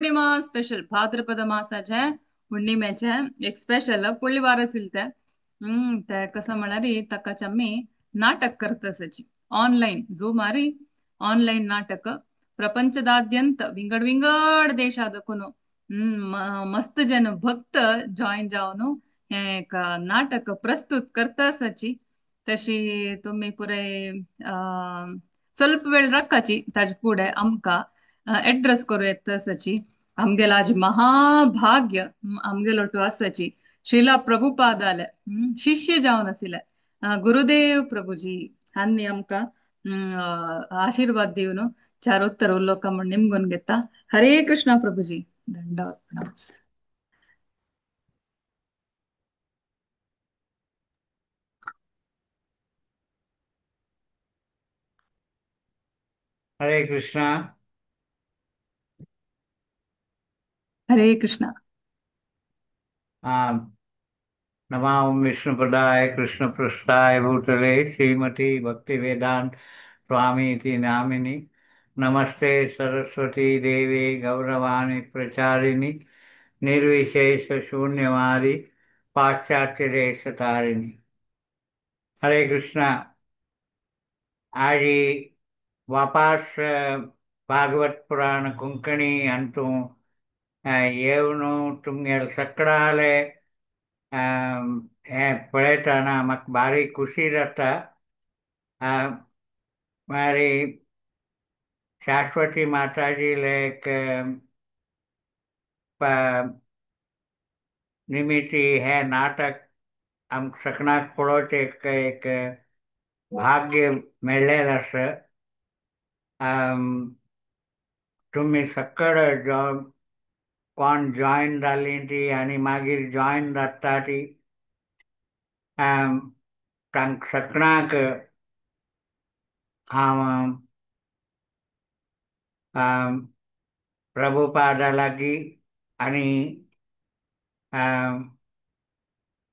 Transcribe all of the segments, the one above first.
Purnima special Bhadrapad मासाचे हुण्णिमेचे एक special पुळीवार आशिल्ले ते. ते कसं म्हळ्यार ताकाच आमी नाटक करतसची ऑनलायन झूमारी ऑनलायन नाटक प्रपंचदाद्यंत विंगड विंगड देशादकून मस्त जन भक्त जॉईन जावन हे एक नाटक प्रस्तुत करतसची. तशी तुम्ही पुरे ಸ್ವಲ್ಪ वेळ रक्काची ताजे फुडें आमकां एड्रेस करूं येता तसची. आमगेलो आज महाभाग्य आमगेलो टू आसाची श्रीला प्रभुपादाले शिष्य जावन आशिल्ले गुरुदेव प्रभुजी हांणी आमकां आशीर्वाद दिवन चारोत्तर उलोवका म्हूण निमगून घेता. हरे कृष्णा प्रभुजी, दंडवत प्रणाम. हरे कृष्णा. हरे कृष्णा. नमः विष्णुपदाय कृष्ण पृष्ठाय भूतले श्रीमती भक्ति वेदांत स्वामी इति नामिनी. नमस्ते सरस्वती देवी गौरवाणी प्रचारिणी निर्विशेष शून्यवादी पाश्चात्य देशतारिणी. हरे कृष्णा. आज वापस भागवत पुराण कोंकणी अंतू येवन तुमगेले सगळ्याले हें पळयतना म्हाका बारीक खुशी जाता. मागीर शाश्वती माताजीले एक निमित्ती हें नाटक आमकां सगळ्यांक पळोवचें एक भाग्य मेळ्ळेलें आसा. तुमी सगळे कोण जॉयन जालीं ती आनी मागीर जॉयन जाता ती तांकां सगळ्यांक हांव प्रभुपादा लागीं आनी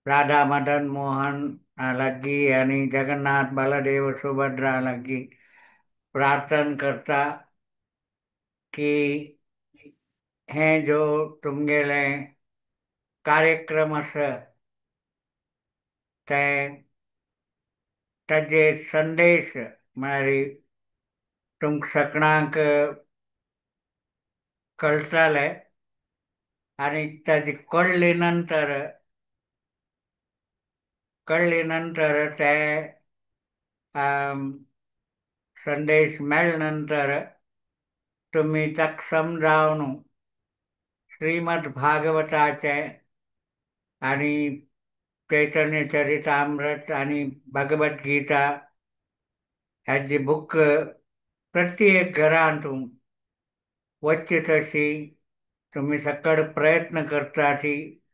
राधा मदन मोहन लागीं आनी जगन्नाथ बलदेव सुभद्रा लागीं प्रार्थना करता की हें जो तुमगेलें कार्यक्रम आसा तें ताजे संदेश म्हळ्यार तुमकां सगळ्यांक कळटले आनी ताजी कळ्ळे नंतर ते संदेश मेळ्ळे नंतर तुमी ताका समजावन श्रीमद भागवताचे आनी चैतन्य चरितामृत आनी भगवद गीता हाजी बूक प्रत्येक घरांत वच्चे तशी तुमी सगळे प्रयत्न करता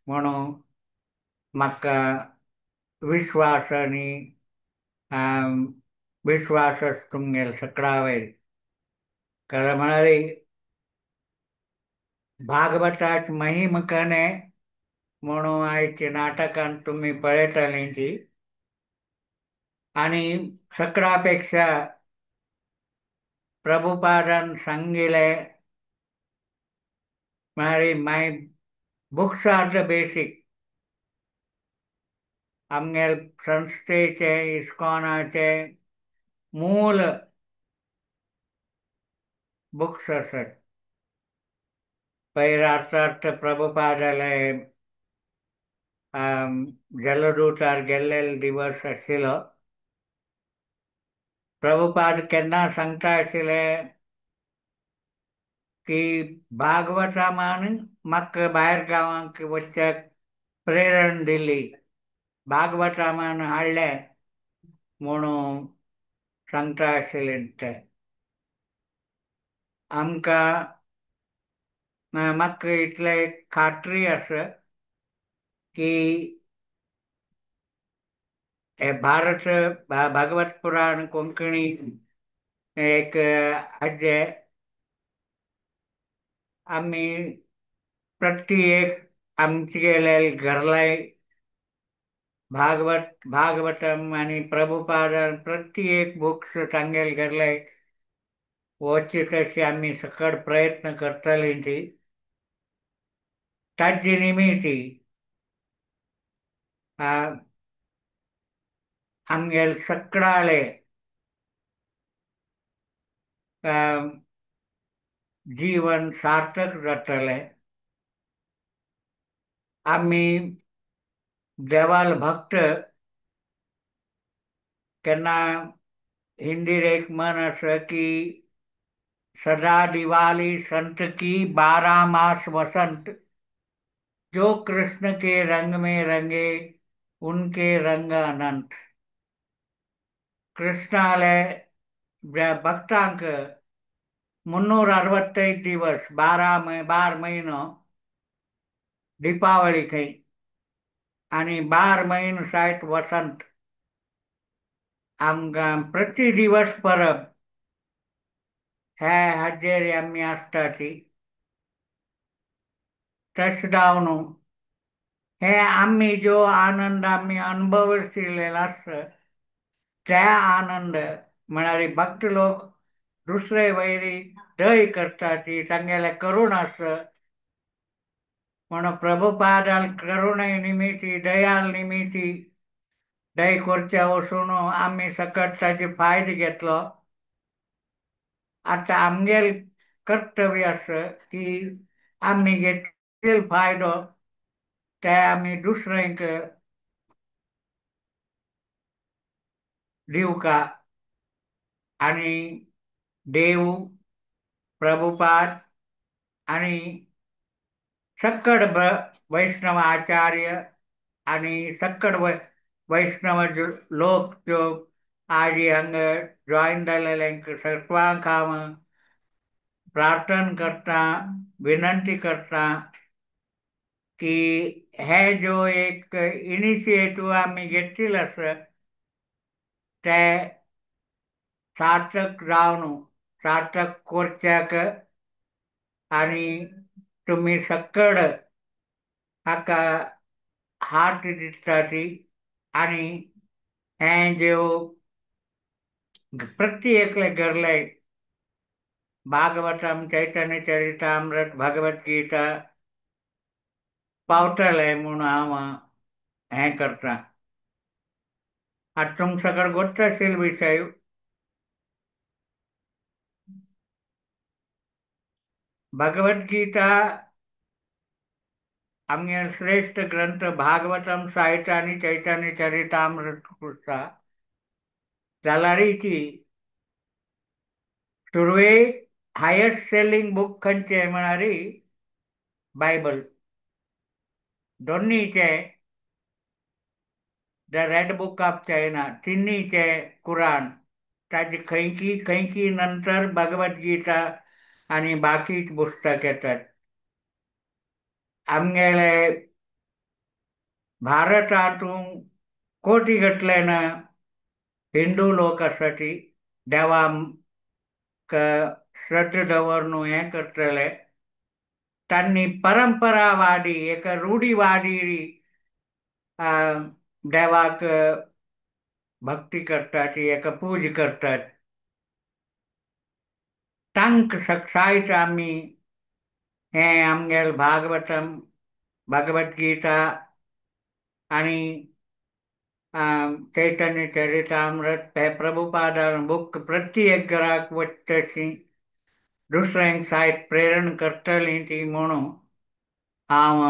म्हणून म्हाका विश्वास आनी विश्वास तुमगेले सगळ्या वयर. कारण म्हळ्यार भागवताच महिम कने म्हणून आयच्या नाटकान तुमी पळयताली ती आनी सगळ्या पेक्षा प्रभुपादान सांगिल्लें म्हळ्यार my books are the basic. आमगेले संस्थेचें इस्कॉनाचें मूल बुक्स आसात. पयर आतां प्रभुपादाले जलदूतार गेल्ले दिवस आशिल्लो. प्रभुपाद केन्ना सांगता आशिल्ले की भागवतामान म्हाका भायर गांवांक वचपाक प्रेरणा दिली, भागवतामान हाडलें म्हणून सांगता आशिल्ले ते. आमकां म्हाका इतले खात्री आसा की हे भारत भागवत पुराण कोंकणी एक हाजें आमी प्रत्येक आमगेले घरलाय भागवत भागवतम आनी प्रभुपादान प्रत्येक बुक्स तांगेले घरलाय वचचे तशें आमी सकट प्रयत्न करतली ती. ताजे निमिती आमगेले सकडाले जीवन सार्थक जातलें। आमी देवाल भक्त केन्ना हिंदीर एक मन आसा की सदा दिवाली संत की 12 मास वसंत, जो कृष्ण के रंग में रंगे उनके रंग अनंत। कृष्णाले भक्तांक 365 दिवस 12 म्हयनो दिपावळी खंय आनी 12 म्हयनो सायत वसंत। आमकां प्रति दिवस परब हे हाजेर आमी आसता ती। तशें जावन हे आमी जो आनंद आमी अनुभवशिल्लेलो आसता त्या आनंद म्हळ्यार भक्त लोक दुसरे वैरी दय करता ती तांगेले करुण आसा म्हणून प्रभुपादाल करुणे निमिती दयाल निमिती दय करच्या वचून आमी सकट ताजे फायदो घेतलो। आतां आमगेल कर्तव्य आसा की आमी घेतलेलो फायदो ते आमी दुसऱ्यांक दिवका आनी देव प्रभुपाद आनी सक्कड वैष्णव आचार्य आनी सक्कड वैष्णव लोक जो आज हांगा जॉयन जालेल्यांक सर्वांक हांव प्रार्थना करता, विनंती करता की हे जो एक इनिशिएटिव आमी घेतलेलो आसा ते सार्थक जावन सार्थक करच्याक आनी तुमी सक्कड हाका हात दिता ती आनी हें ज्यो प्रत्येकले घरले भागवतम चैतन्य चरितामृत भगवत गीता पावतले म्हूण हांव हें करता। आतां तुमकां सगळें गोत्त आशिल्लो विशय भगवत गीता आमगे श्रेष्ठ ग्रंथ भागवतम साहित्य आनी चैतन्य चरितामृत आसा जाल्यारय ती सुरवेक हायस्ट सेलिंग बूक खंयचें म्हळ्यार बायबल। दोन्नीचे the red book of China, तिन्नीचे कुराण, ताजे खंयची खंयची नंतर भगवत गीता आनी बाकीच पुस्तक येतात। आमगेले भारतांतू कोटी घटल्यान हिंदू लोक आसा ती देवाक श्रद्धा दवरून हें करतले तांणी परंपरावादी एक रूढीवादी देवाक भक्ती करतात, एका पूजा करतात। तांकां सकसायत आमी हें आमगेले भागवतम भगवत गीता आनी चैतन्य चरितामृत हे प्रभुपादान बूक प्रत्येक घराक वचतशी दुसऱ्यांक सायत प्रेरण करतली ती म्हणून हांव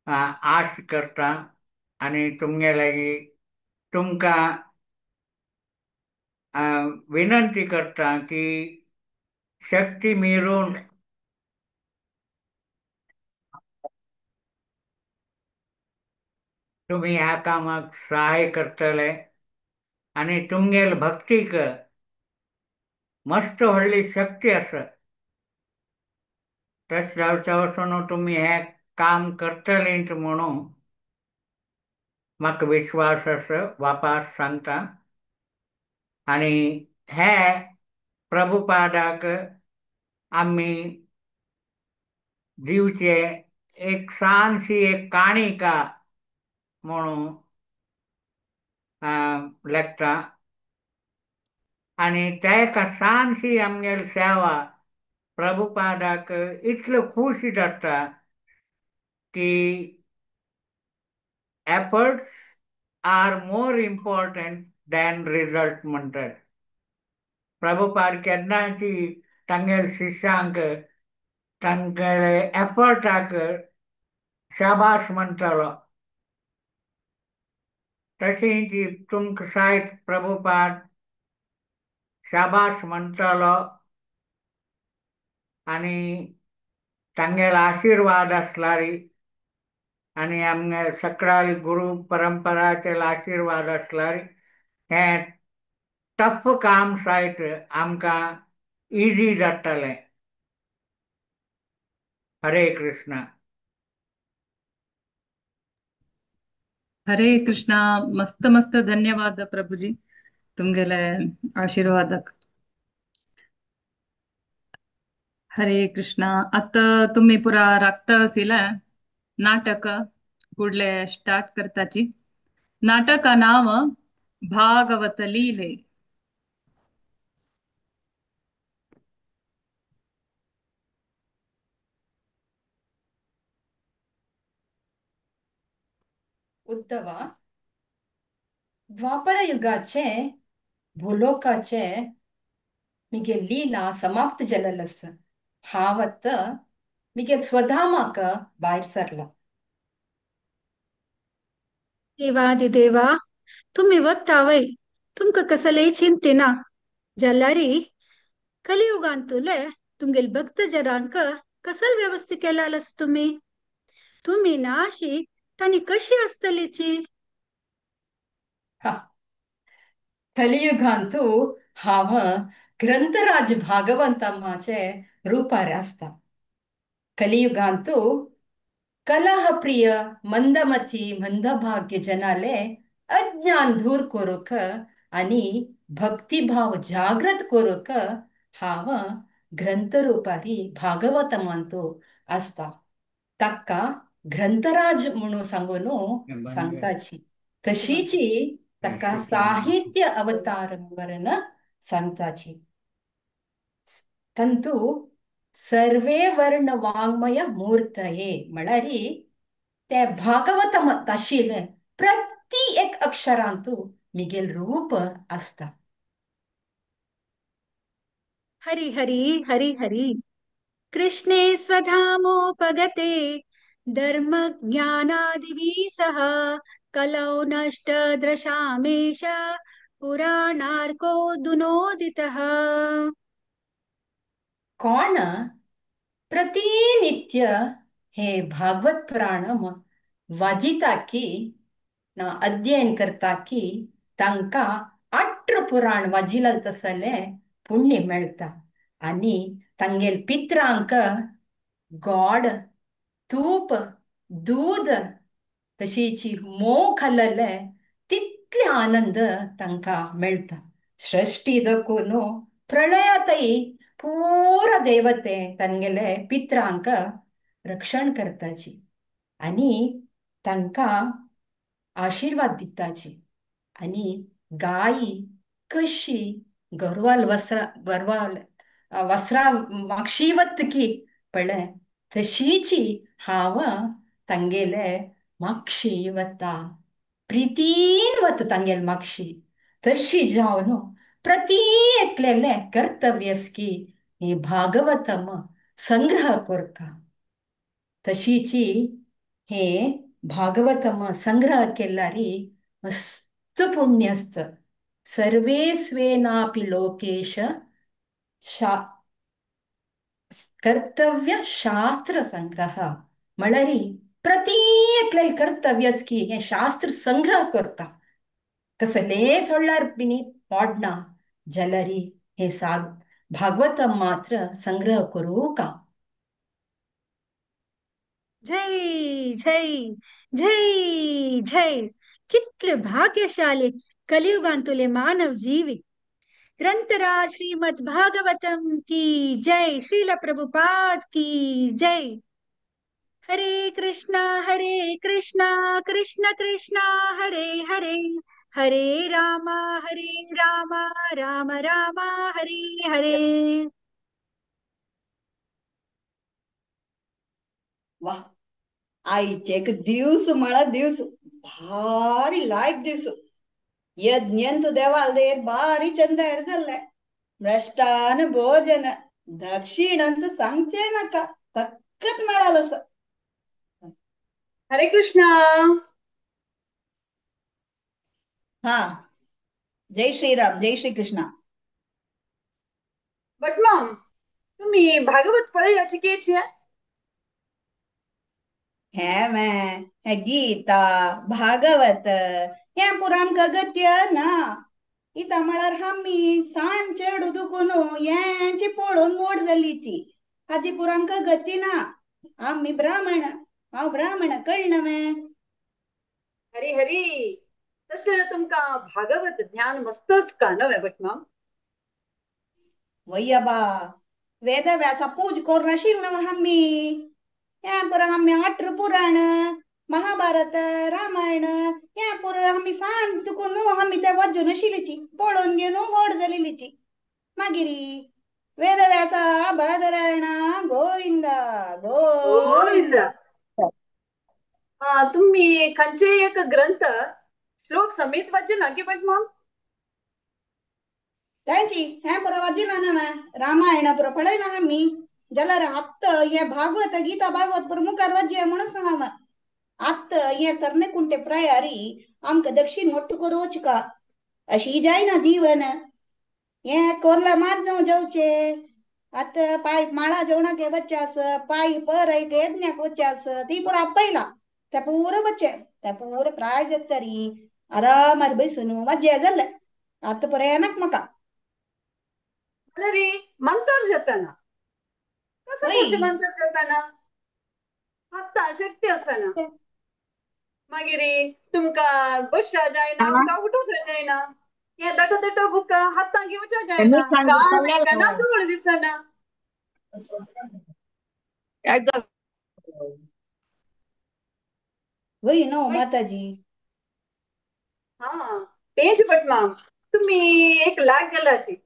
आश करता आनी तुमगे लागीं तुमकां विनंती करता की शक्ती मिरून तुमी ह्या कामाक सहाय करतले आनी तुमगेले भक्तीक मस्त व्हडली शक्ती आसा। तशें जावच्या वचून तुमी हें काम करतले म्हणून म्हाका विश्वास आसा, वापास सांगता। आनी हे प्रभुपादाक आमी दिवचे एक ल्हानशी एक काणिका म्हणून लेखता आनी तेका ल्हानशी आमगेली सेवा प्रभुपादाक इतलो खूश जाता की efforts are more important than result म्हणटात. प्रभुपाद केन्नाची तांगेले शिष्यांक तांगेले एफर्टाक शाबास म्हणटालो. तशीच तुमकां सायत प्रभुपाद शाबास म्हणटालो आनी तांगेलो आशिर्वाद आसलारी आनी आमगे सकराल गुरु परंपराचे आशिर्वाद आसल्यार हें टफ काम सायत आमकां इजी जातलें. हरे कृष्णा. हरे कृष्णा. मस्त मस्त धन्यवाद प्रभुजी तुमगेले आशीर्वादक. हरे कृष्णा. आता तुम्ही पुरा राखता असिला नाटक कुडले स्टार्ट करताची. नाटका नाव भागवत लीले. उद्धवा, द्वापर युगाचे भूलोकाचे मिगे लीला समाप्त जललस हावत मिगे स्वधामाक भायर सरला. देवादिदेवा, तुम्ही वत्तावय तुमकां कसलेय चिंतिना जाल्यारी कलियुगांतुले तुमगेल भक्त जनांक कसल व्यवस्था केलालस तुम्ही? तुम्ही नाशी तांणी कशी आसतलीची? कलियुगांतु हांव ग्रंथराज भागवंतमाचे रुपार आसता. कलियुगांतु कलहप्रिय मंदमती मंदभाग्य जनाले अज्ञान दूर करूंक आनी भक्तिभाव जागृत करूंक हांव ग्रंथरुपारी भागवतमांतु आसता. ताका ग्रंथराज म्हणून सांगून सांगताची. तशीची ताका साहित्य अवतार वरण सांगताची. तंतु सर्वे वर्ण वाङ्मय मूर्तये म्हळ्यारी ते भागवत आशिल्ले प्रति एक अक्षरांतु मिगेल रूप आसता. हरि हरि हरि हरि. कृष्णे स्वधामोपगते धर्म ज्ञानादिभिः सह कलौ नष्ट द्रशामेष पुराणार्को दुनोदितः. कोण प्रतिनित्य हे भागवत पुराण वाजिता की ना अध्ययन करता की तांकां 8 पुराण वाजिला तसले पुण्य मेळटा आनी तांगेल पित्रांक गोड तूप दूद तशीची मोव खाल्ले तितले आनंद तांकां मेळटा. सृष्टी दकून प्रळयातय पुरा देवते तांगेले पित्रांक रक्षण करताची आनी तांकां आशिर्वाद दिताची. आनी गायी कशी गरवाल वस्रा गरवाल वस्रा माक्षीवत की पळय तशीची हांव तांगेले माक्षी वता प्रितीन वता तांगेले माक्षी. तशी जावन प्रति एकलेले कर्तव्यस्की ही भागवतम संग्रह कोरका. तशीची हे भागवतम संग्रह केल्यारी मस्त पुण्य आसता. सर्वे स्वेनापि लोकेश कर्तव्य शास्त्र संग्रह म्हळ्यारी प्रति एकलेले कर्तव्यस्की हे शास्त्र संग्रह करता. कसले सोडल्यार बिनी पडना जाल्यारी हे साग भागवतम मात्र संग्रह करूं का. जय जय जय जय. कितले भाग्यशाली कलियुगांतुले मानव जीवी. ग्रंथराज श्रीमद् भागवतम की जय. श्रील प्रभुपाद की जय. हरे कृष्णा हरे कृष्णा कृष्ण कृष्णा हरे हरे, हरे रामा हरे रामा राम रामा हरे हरे. वा आयचे एक दिवस म्हळ्यार दिवस भारी लायक दिवस. यज्ञंतु देवालदेर भारी चंद जाल्ले. भ्रष्टान भोजन दक्षिणंत सांगचे नाका, सक्कत मेळालं. हरे कृष्णा. हा, जय श्रीराम, जय श्री कृष्णा. बट मॉम, तुम्ही भागवत पळयाची केची हे हे गीता भागवत हें पुरा आमकां गत्य ना. इता म्हळ्यार आमी सान चेडूं दुखून हेंची पळोवन मोड जालीची, हाजी पुरा आमकां गती ना. आमी ब्राह्मण, हांव ब्राह्मण, कळना मे. हरी हरी. तशें तुमकां भागवत ज्ञान मस्त आसता न्हय बट मॉम? वय्या वेदव्यासा पूज करून न्हय आमी. हें पुरा आमी 8 पुराण, महाभारत, रामायण हें पुरा आमी सान तुकून आमी ते वाजून आशिल्लीची, पळोवन घेवन व्हड जालेलीची. मागीर वेदव्यासा बादरायण गोविंद गोविंद. तुम्ही खंयचे एक ग्रंथ श्लोक समेत वाचला की बट मॉम? तांची हें पुरा वाचिला ना, रामायण पुरा पळयला आमी. जाल्यार आत्त हे भागवत गीता भागवत पुरा मुखार वाजया म्हणून हांव आत्त हे तरणे कुंटे प्रायारी आमकां दक्षिण मोट्टू करूच का अशी जायना जीवन. हे कोरला मात न्हू जेवचे, आतां पाय माळा जेवणाक वच्चे आस, पाय पर एक यज्ञाक वच्चे आस, ती पुरा आपयला ते पुरो बच्चे ते पुरो प्राय जातरी आरामार बसून मज्जा जालें. आतां पुरो येनाक म्हाका. मंतर जाताना कसं करचें मंतर जाताना आत्तां शक्ती आसना. मागीर तुमकां बसच्या जायना, आमकां उठोवच्या जायना, हे दट दट बुका हातां घेवच्या जायना, कान आयकना, धूळ दिसना. वय न्हू माताजी. हा तेच बट माम, तुम्ही एक लाख गेलाची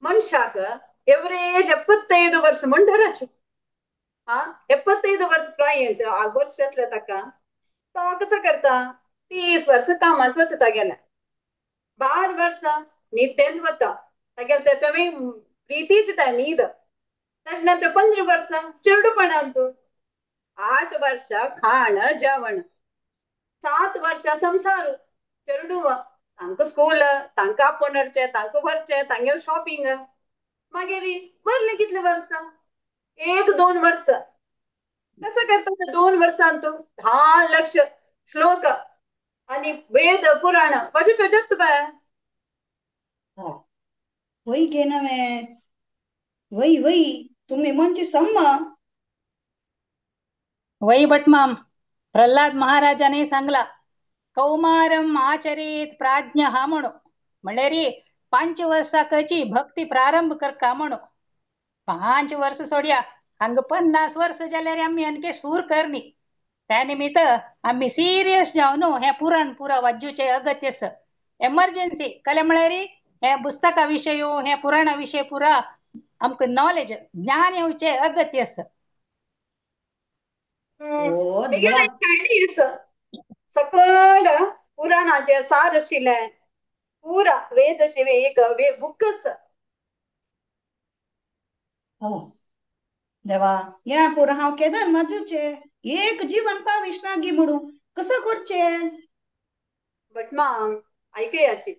मनशाक एवरेज 75 वर्ष म्हणधराचे. हा 75 वर्ष प्रायंत वर्ष असले ताका तो कसं करता 30 वर्ष कामात वता तागेल्या, 12 वर्सां न्हिदेंत वता तागेले, ते प्रितीच त्या न्हीद. ताजे नंतर 15 वर्सां चेडूपणांत, 8 वर्सां खाण जेवण, 7 वर्सां संसार चेडूं, तांकां स्कूल, तांकां आपोवन हाडचें, तांकां व्हरचें, तांगेलें शॉपिंग. मागीर वरलें कितले वर्सां, 1-2 वर्सां. कसं करता 2 वर्सां तूं 10 लक्ष श्लोक आणि वेद पुराण वाजूचे जत बाय. वय गे नवे, वय वय तुम्ही म्हणजे सम्मा. वय भटमाम, प्रल्हाद महाराजाने सांगला कौमारम आचरेत प्राज्ञ हा म्हणू, म्हणल्यार 5 वर्साकची भक्ती प्रारंभ करका म्हणू. 5 वर्स सोडया, हांगा 50 वर्स जाल्यार आमी आणखी सूर करनी. त्या निमित्त आमी सिरियस जावन हे पुराण पुरा वाजूचे अगत्य आसा. एमर्जन्सी कले म्हळ्यार हे पुस्तका विशय, हे पुराणा विशय पुरा आमकां नॉलेज ज्ञान येवचे अगत्य आसा. सकड पुराणाचे सार आशिल्लें पुरा वेद आशिल्लें एक बूक आसा. हो देवा, या पुरा हांव केदन वाजूचे, एक जीवन पाविश नागी म्हणून कसं करचे? बट माम ऐकयाची,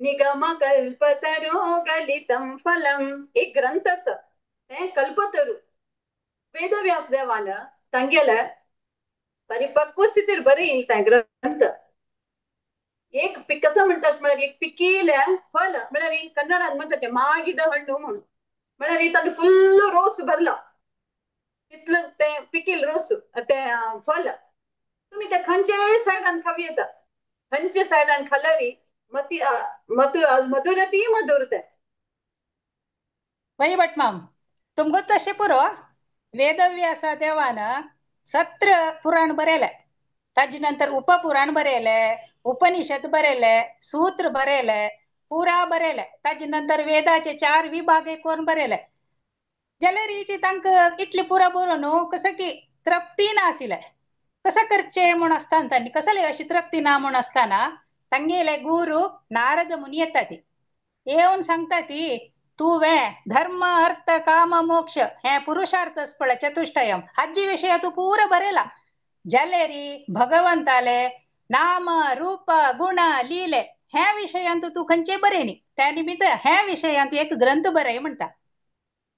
निगम कल्पतरो गलितम फलम एक ग्रंथ आसा, तें कल्पतरू वेदव्यास देवान तांगेले परिपक्व स्थितीर बरयिल्लें तें ग्रंथ. एक कसं म्हणटा म्हळ्यार एक पिकिल्लें फल, म्हळ्यार कन्नडान म्हणटा मागिद हण्णू म्हणून, म्हळ्यार तातूंत फुल्ल रोस भरला तितलो तें पिकील रोस तें फल तुम्ही ते खंयच्याय सायडान खावं येता, खंयच्या सायडान खाल्यार मती मधुरती मधुर तें. वय भटमाम, तुमकां तशें पुरो. वेदव्यासा देवान 17 पुराण बरयलें, ताजे नंतर उपपुराण बरयलें, उपनिषद बरयलें, सूत्र बरयलें, पुरा बरयलें, ताजे नंतर वेदाचे 4 विभाग करून बरयले. जाल्यार तांकां इतले पुरा बरोवन कसं की तृप्ती नाशिल्लें. कसं करचें म्हूण आसतना तांणी कसले अशी तृप्ती ना म्हूण आसतना तांगेले गुरू नारद मुनी येता ती येवन सांगता ती तुवें धर्म अर्थ काम मोक्ष हे पुरुषार्थ पळय चतुष्टयम हाजी विशय तूं पुरो बरयला जालेरी भगवंताले नाम रूप गुण लिले ह्या विशयांत तूं खंयचे बरयनी त्या निमित्त ह्या विशयांत एक ग्रंथ बरय म्हणटा.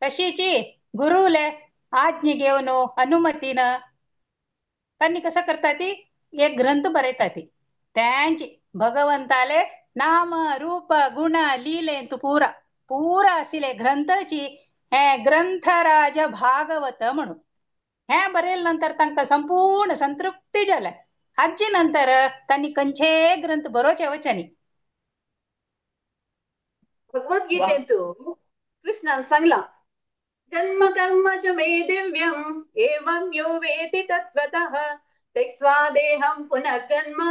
तशीची गुरुले आज्ञा घेवन अनुमतीन तांणी कसं करता ती एक ग्रंथ बरयता ती त्यांची भगवंताले नाम रूप गुण लिले तू पुरा पुरा आशिल्ले ग्रंथाची हे ग्रंथराज भागवत म्हणून हे बरयले नंतर तांकां संपूर्ण संतृप्ती जाले. हाजी नंतर तांणी खंयचे ग्रंथ बरोवचे वचनी. भगवद्गीतेंतु कृष्णान सांगला जन्म कर्म च मे दिव्यम एवं यो वेति तत्त्वतः त्यक्त्वा देहं पुनर्जन्म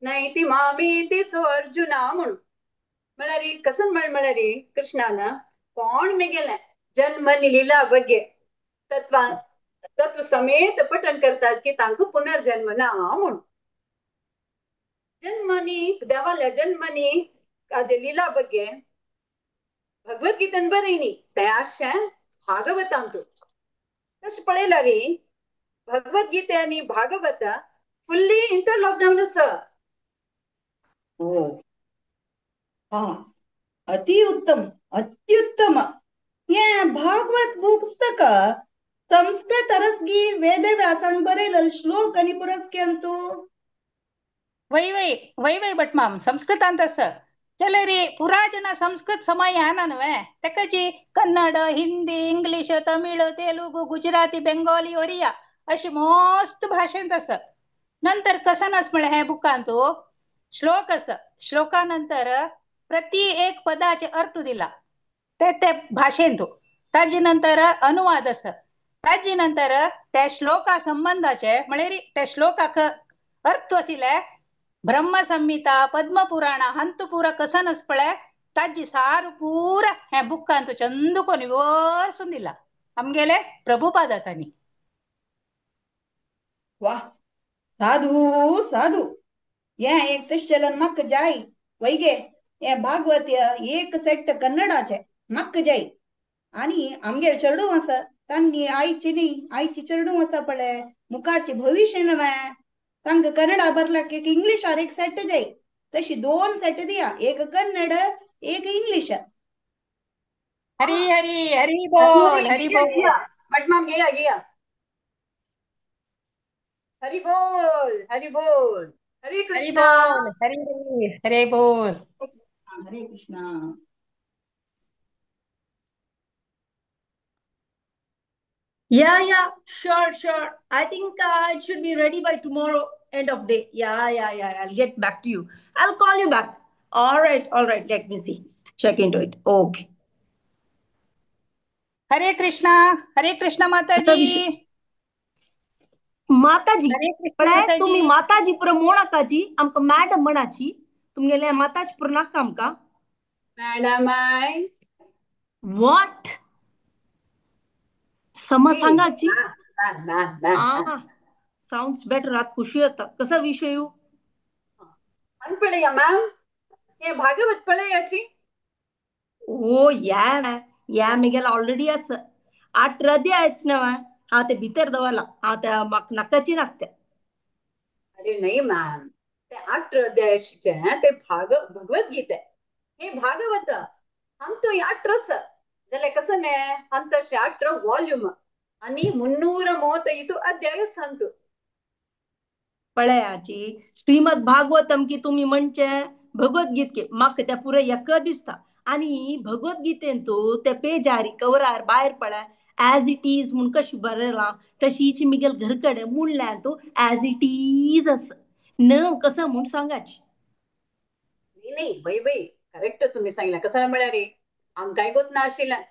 नैति मामेति सो अर्जुना म्हणून. म्हळ्यार कसं म्हळ्यार कृष्णान कोण मेगेलें जन्म लीला ಬಗ್ಗೆ तत्व तत्व समेत पठन करतात की तांकां पुनर्जन्म ना म्हणून. जन्मनी देवाल्या जन्मनी लीला ಬಗ್ಗೆ भगवद्गीतेन बरयनी तें आशें भागवतांतु. तशें पळयल्यार भगवद्गीते आनी भागवत फुल्ली इंटरलॉक जावन आसा. हो हा, अति उत्तम अत्युत्तम. हे भागवत पुस्तक संस्कृत रसगी वेदव्यासान बरयलेले श्लोक आनी पुरस्क्यांतु. वै वै वै वै भटमाम संस्कृतांत आसा जाल्यार पुरा जना संस्कृत समय आना न्हय तेकाची कन्नड हिंदी इंग्लीश तमिळ तेलुगू गुजराती बेंगोली ओरिया अशी मस्त भाशेंत आसा. नंतर कसं आस म्हळ्यार हे बुकांतु श्लोक आसा. श्लोका नंतर प्रति एक पदाचे अर्थ दिला ते ते भाशेंतु. ताजे नंतर अनुवाद आसा. ताजे नंतर त्या श्लोका संबंधाचे म्हळ्यार त्या श्लोकाक अर्थ आशिल्ले ब्रह्मसंहिता पद्मपुराण हांतु पुरा कसन आस पळय ताजी सारू पुरा हे बुकांतु चंद कोनी वर्सून दिला आमगेले प्रभुपादांनी. वा साधू साधू. हे एक तशें म्हाका जाय वैगे हे भागवत एक सेट कन्नडाचे म्हाका जाय. आनी आमगेले चेडूं आसा तांणी आयची न्ही आयची चेडूं आसा पळय मुखारचे भविश्य नवें तांकां कन्नडा बरला एक इंग्लिशार एक सेट जाय. तशी दोन सेट दिया, एक कन्नड एक इंग्लिश. हरी हरी हरी बोल हरी बोल. भटमाम घेया घेया. हरी बोल हरी बोल. हरे हरी कृष्णा. बोल हरी हरी हरे बोल. हरे Krishna. Yeah, yeah, sure, sure. I think it should be ready by tomorrow, end of day. Yeah, yeah, yeah. I'll get back to you. I'll call you back. All right, all right. Let me see. Check into it. Okay. Hare Krishna Hare Krishna Mataji. Mataji Hare Krishna पळय तुमी माताजी. माताजी पुरो मोणाकाची आमकां madam म्हणाची तुमगेले माताजी पुरो नाका आमकां. मॅडम I what समा सांगाची. मॅम मॅम मॅम आ साउंड्स बेटर. आत खुशी जाता. कसा विशय? हांग पळया मॅम हे भागवत पळयाची. ओ या ना या मेगेला ऑलरेडी आसा आठ रदे आयच ना हांव ते भितर दवरला. हांव त्या म्हाका नाकाची नाकते. अरे नाही मॅम ते आठ अध्यायाचे ते भगवद्गीते हे भागवत अंतु 18 जाल्यार कसं न्ही अंतशे 18 वॉल्यूम आनी 335 अध्याय सांगतो. पळयाची श्रीमद भागवतम की तुमी म्हणचे भगवद्गीत की म्हाका त्या पुराय एक दिसता. आनी भगवद्गीतेन तूं त्या पेजार कवरार भायर पळय एज it is म्हूण कशें बरयलां तशीच मिगेल घर कडेन म्हणल्यार तूं एज it is आसा न कसं म्हूण सांगाची. नाही नाही बाई बाई करेक्ट तुम्ही सांगला. कसं म्हळ्यार आमकांय गोत ना आशिल्लें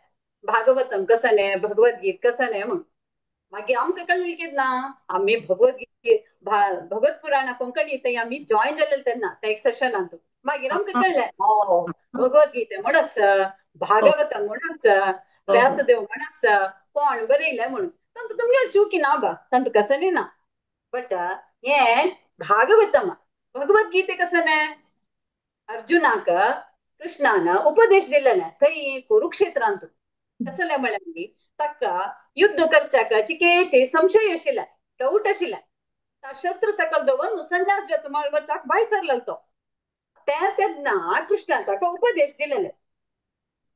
भागवतम कसं न्ही भगवद्गीत कसं न्ही म्हूण. मागीर आमकां कळ्ळें की ना आमी भगवद्गीत भगवत पुराणा कोंकणी थंय आमी जॉयन जालेले तेन्ना त्या एक सेशनांत मागीर आमकां कळ्ळें हो भगवद्गीते म्हूण आसा भागवतम म्हूण आसा व्यासदेव म्हूण आसा कोण बरयलें म्हणून. तांतू तुमगे चुकी ना बा, तांतू कसं ना. बट हे भागवतम भगवद्गीते कसं अर्जुनाक कृष्णान उपदेश दिलेले खंय कुरुक्षेत्रांतू. कसले म्हळ्यार ताका युद्ध करच्याक चिकेचे संशय आशिल्ले, डाऊट आशिल्ले. शस्त्र सकल दवरून संन्यास घेता वचाक भायर सरलेलो तो. ते तेन्ना कृष्णान ताका उपदेश दिलेले.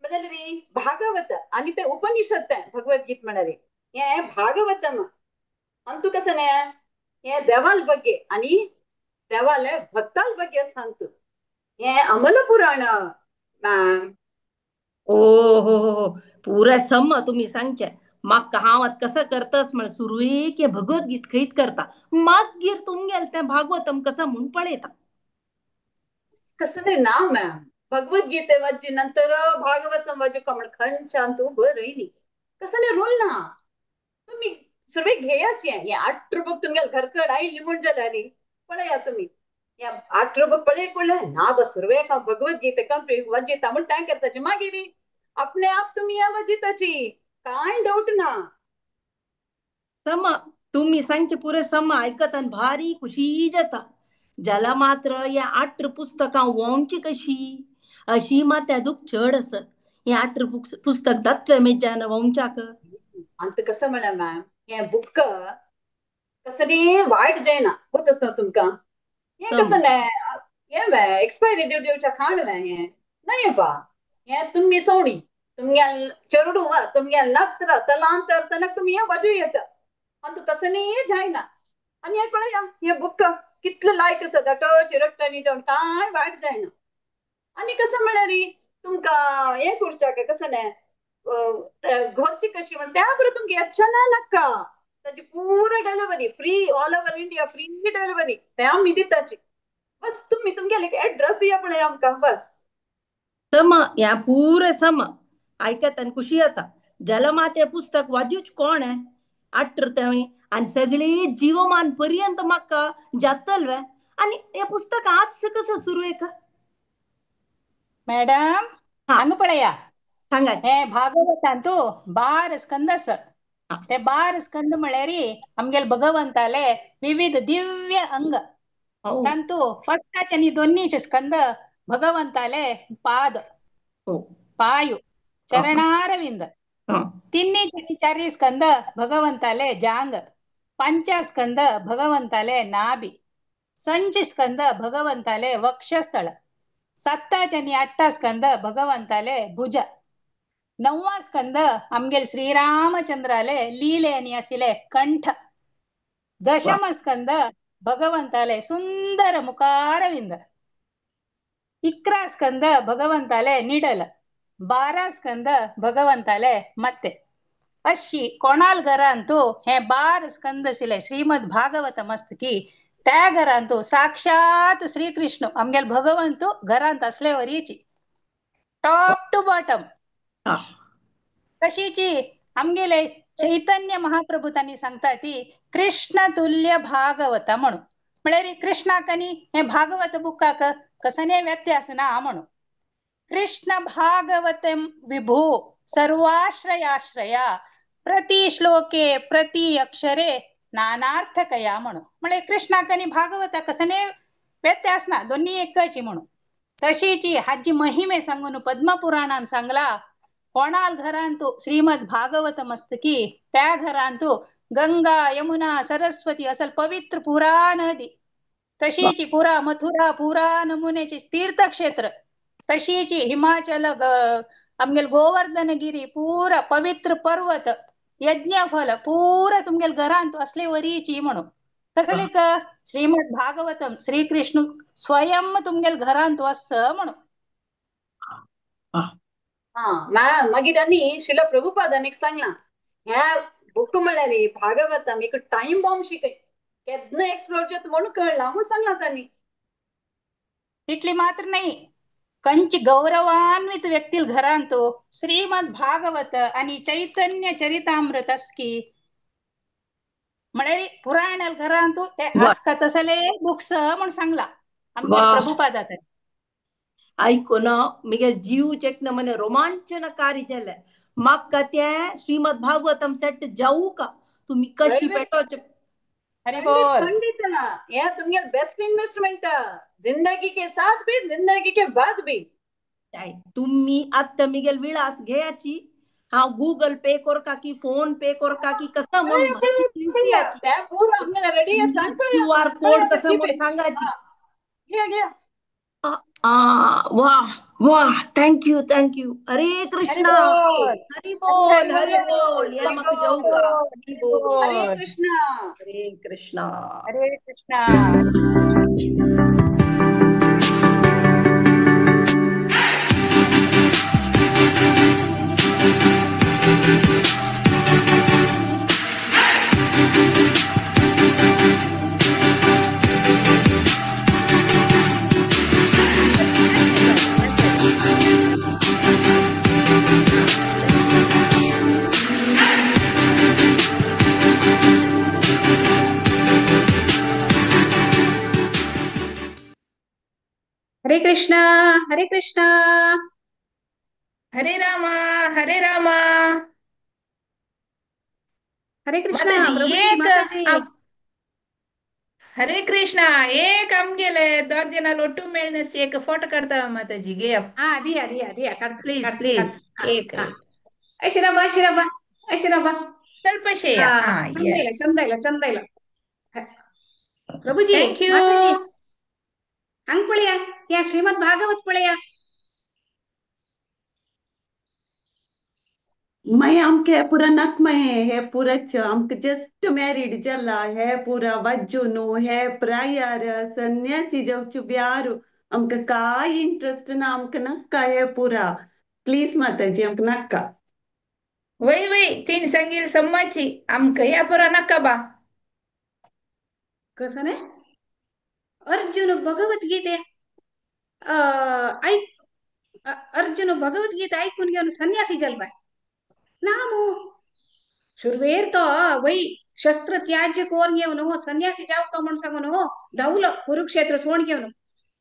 बदलरी भागवत आणि ते उपनिषद ते भगवद्गीत म्हणाले हे भागवतम अंतू कसं न्ही हे देवाल ಬಗ್ಗೆ आणि देवाले भक्ताल ಬಗ್ಗೆ सांगतो. हे अमल पुराण मॅम. ओ हो हो, पुरा सम तुम्ही सांगचे. म्हाका हांव आतां कसं करतस म्हण सुरवेक हे भगवद्गीत खंयत करता, मागीर तुमगेल तें भागवतम कसं म्हूण पळयता. कसं नाही ना मॅम, भगवद्गीते वाची नंतर भागवतम वाचू का म्हण खंयच्यान तूं बरय न्ही. कसं नाही रोल ना, तुम्ही सुरवेक घेयाची. हे 8 बुक तुमगेल घरकड आयली म्हूण जाल्यार पळया तुमी ह्या 8 बुक पळय पळय ना बस सुरवेक हांव भगवद्गीते कंप्लीट वाचिता म्हूण तें करताची, मागीर आपणे आप तुमी ह्या वाचिताची, कांय डाऊट ना. सम तुम्ही सांगचे पुरे सम आयकत आनी भारी खुशी जाता. ज्याला मात्र या 8 पुस्तकां वोंवची कशी अशी मात त्या दुःख चड आसत. हे 8 पुस्तक दातले मेज्यान वोंवच्याक. अंत कसं म्हळ्यार मॅम, हे बुक कसं वायट जायना होतच ना तुमकां. हे कसं न्ही हे एक्सपायरी डेट दिवच्या खाण हें न्हय बा. हे तुमी सोडी तुमगे चेडू तुमगे नत्र तलांतर तनक तुमी हें वाजू येता. अंत तसं न्ही जायना. आनी हें पळया हे बुक कितलें लायट आसा, दाटो चिरट्टांनी जावन कांय वायट जायना. आनी कसं म्हळ्यार तुमकां हें करच्याक कसं न्ही घरची कशी म्हण त्या बरोबर तुमकां येच्छ ना नाका. ताजी पुरा delivery free, all over India free delivery ते आमी दिताची. बस तुमी तुमगेले एड्रेस दिया पळय आमकां बस. सम ह्या पुरे सम आयकत आनी खुशी जाता. ज्याला मात हें पुस्तक वाजूच कोण 8 तें आनी सगळी जीवमान पर्यंत म्हाका जातल वे. आनी हें पुस्तक आस कसं सुरवेक मॅडम हांगा पळया सांगाचे. हे भागवतांतू 12 स्कंद आसा. ते 12 स्कंद म्हळ्यार आमगेले भगवंताले विविध दिव्य अंग. तांतू फर्स्टाचे आनी दोन्नीचे स्कंद भगवंताले पाद, पायु, चरणारविंद. 3 आनी 4 स्कंद भगवंताले जांग, 5 स्कंद भगवंताले नाभि, 5 स्कंद भगवंताले वक्षस्थळ, 7 आनी 8 स्कंद भगवंताले भुज, 9 स्कंद आमगेले श्रीरामचंद्राले लीले आनी आशिल्ले कंठ, 10 स्कंद भगवंताले सुंदर मुखारविंद, 11 स्कंद भगवंताले निडल, 12 स्कंद भगवंताले ಮತ್ತೆ. अशी कोणाल घरांतू हे 12 स्कंद आशिल्ले श्रीमद भागवत मस्तकी त्या घरांतू साक्षात श्रीकृष्ण आमगेले भगवंतू घरांत असले वरीची टॉप टू बॉटम. तशीची आमगेले चैतन्य महाप्रभू तांणी सांगता ती कृष्ण तुल्य भागवत म्हणून. म्हळ्यार कृष्णाक आनी हे भागवत बुकाक कसने व्यत्यास ना म्हणून. कृष्ण भागवतम विभो सर्वाश्रयाश्रया प्रति श्लोके प्रति अक्षरे नानार्थकया म्हणून. म्हळ्यार कृष्णाक आनी भागवताक कसने व्यत्यास ना, दोन्ही एकची म्हणून. तशीची हाजी महिमे सांगून पद्मपुराणान सांगला कोणाल घरांतू श्रीमद भागवत मस्तकी त्या घरांतू गंगा यमुना सरस्वती असल पवित्र पुरा नदी, तशीची पुरा मथुरा पुरा नमुन्याची तीर्थक्षेत्र, तशीची हिमाचल आमगेले गोवर्धनगिरी पुरा पवित्र पर्वत यज्ञफल पुरा तुमगेले घरांत असले वरीची म्हणून. तसले क श्रीमद भागवतम श्रीकृष्ण स्वयं तुमगेले घरांत वस म्हणून. हा मॅम, मागीर आनी शिला प्रभुपादान एक सांगला ह्या बुक म्हळ्यार भागवतम एक टायम बॉम्ब शिकय केन्ना एक्सप्लोर जाता म्हणून कळला म्हूण सांगला तांणी. तितली मात्र नाही, कंच गौरवान्वित व्यक्ती घरांतो श्रीमद भागवत आणि चैतन्य चरितामृत अस्की म्हळ्यार पुराण घरांतू ते आसका तसले बुक्स म्हूण सांगला आमच्या प्रभुपादात. ऐकून मिगे जीव चेक मने रोमांचनकारी जाले. म्हाका तें श्रीमद भागवतम सेट जाऊ का तुम्ही कशी पेटोवचे. हरी खंडित बोल. खंडित या तुमगे बेस्ट इन्वेस्टमेंट, जिंदगी के साथ भी जिंदगी के बाद भी. तुम्ही आत्ता मिगेल विळास घेयाची, हांव गुगल पे कोरका की फोन पे कोरका की कसं म्हणून क्यू आर कोड कसं म्हणून सांगायची. वाह वाह, thank you thank you. Hare Krishna, Hari बोल हरी बोल. या मग जाऊ का? हरी बोल, हरे कृष्णा, हरे कृष्णा, हरे कृष्णा. हरे कृष्णा हरे कृष्णा, हरे रामा हरे रामा, हरे कृष्णा. एक हरे कृष्णा एक आमगेले दोग जण ಒಟ್ಟು ಮೇಳ್ನಸಿ एक फोटो काढता माताजी घे. हा दिया दिया दिया, प्लीज प्लीज. एक अशिराबा अशिराबा अशिराबा ಸ್ವಲ್ಪ ಶೇಯ. ಚಂದ ಇಲ್ಲ ಚಂದ ಇಲ್ಲ ಚಂದ ಇಲ್ಲ ಪ್ರಭುಜಿ. Thank you. ಹಂಗ್ ಪಳೆಯ ಯಾ ಶ್ರೀಮದ್ ಭಾಗವತ್ ಪಳೆಯ मय आमके पुरा नकमय हे पुरच आमक जस्ट मॅरीड जाला हे पुरा वाज्जू न्हू हे प्रायर संन्यासी जावचे व्यारू आमकां काय इंट्रस्ट ना, आमकां नाका हे पुरा. प्लीज माताजी आमकां नाका. वय वय तीन सांगील सम्माची आमकां ह्या पुरा नाका बा. कसं नाही अर्जुन भगवद्गीते ऐक, अर्जुन भगवद्गीते ऐकून घेऊन संन्यासी जल्बाय नामू सुरवेर तो वै शस्त्र त्याज्य कोर घेवन संन्यासी जावका म्हण सांगून धांवलो कुरुक्षेत्र सोड घेवन.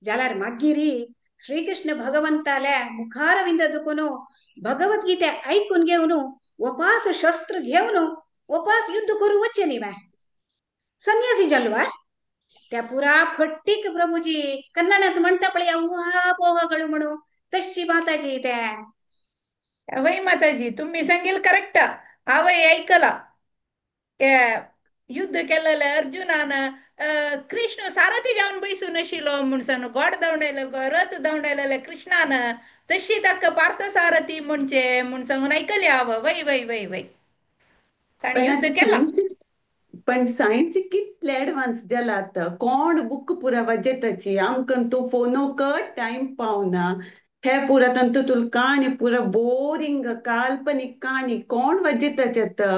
जाल्यार मागीर श्रीकृष्ण भगवंताल्या मुखारविंद दुखून भगवद्गीते ऐकून घेवन वपास शस्त्र घेवन वपास युद्ध करू वच्चे न्ही बाय, संन्यासी जालो. त्या पुरा फट्टीक प्रभुजी कन्नडात म्हणता पळया ऊहापोहಗಳು म्हणू तशी माताजी त्या. वय माताजी तुम्ही सांगेल करेक्ट. आवय ऐकला युद्ध केलेलं अर्जुनान कृष्ण सारथी जावन बैसून आशिल्लो म्हूण सांगून गोड धांवडायलो रथ धांवडायलेले कृष्णान, तशी ताका पार्थ सारथी म्हणचे म्हूण सांगून ऐकले हांव. वय वय वय वय ताणें युद्ध केला. पण सायन्स कितले एडवान्स जाला आतां, कोण बुक पुरा वाजेताची आमकां तूं फोनो कर टायम पावना. हे पुरा तांतू तुला काणी पुरा बोरिंग काल्पनीक काणी कोण वाजेताचे आतां,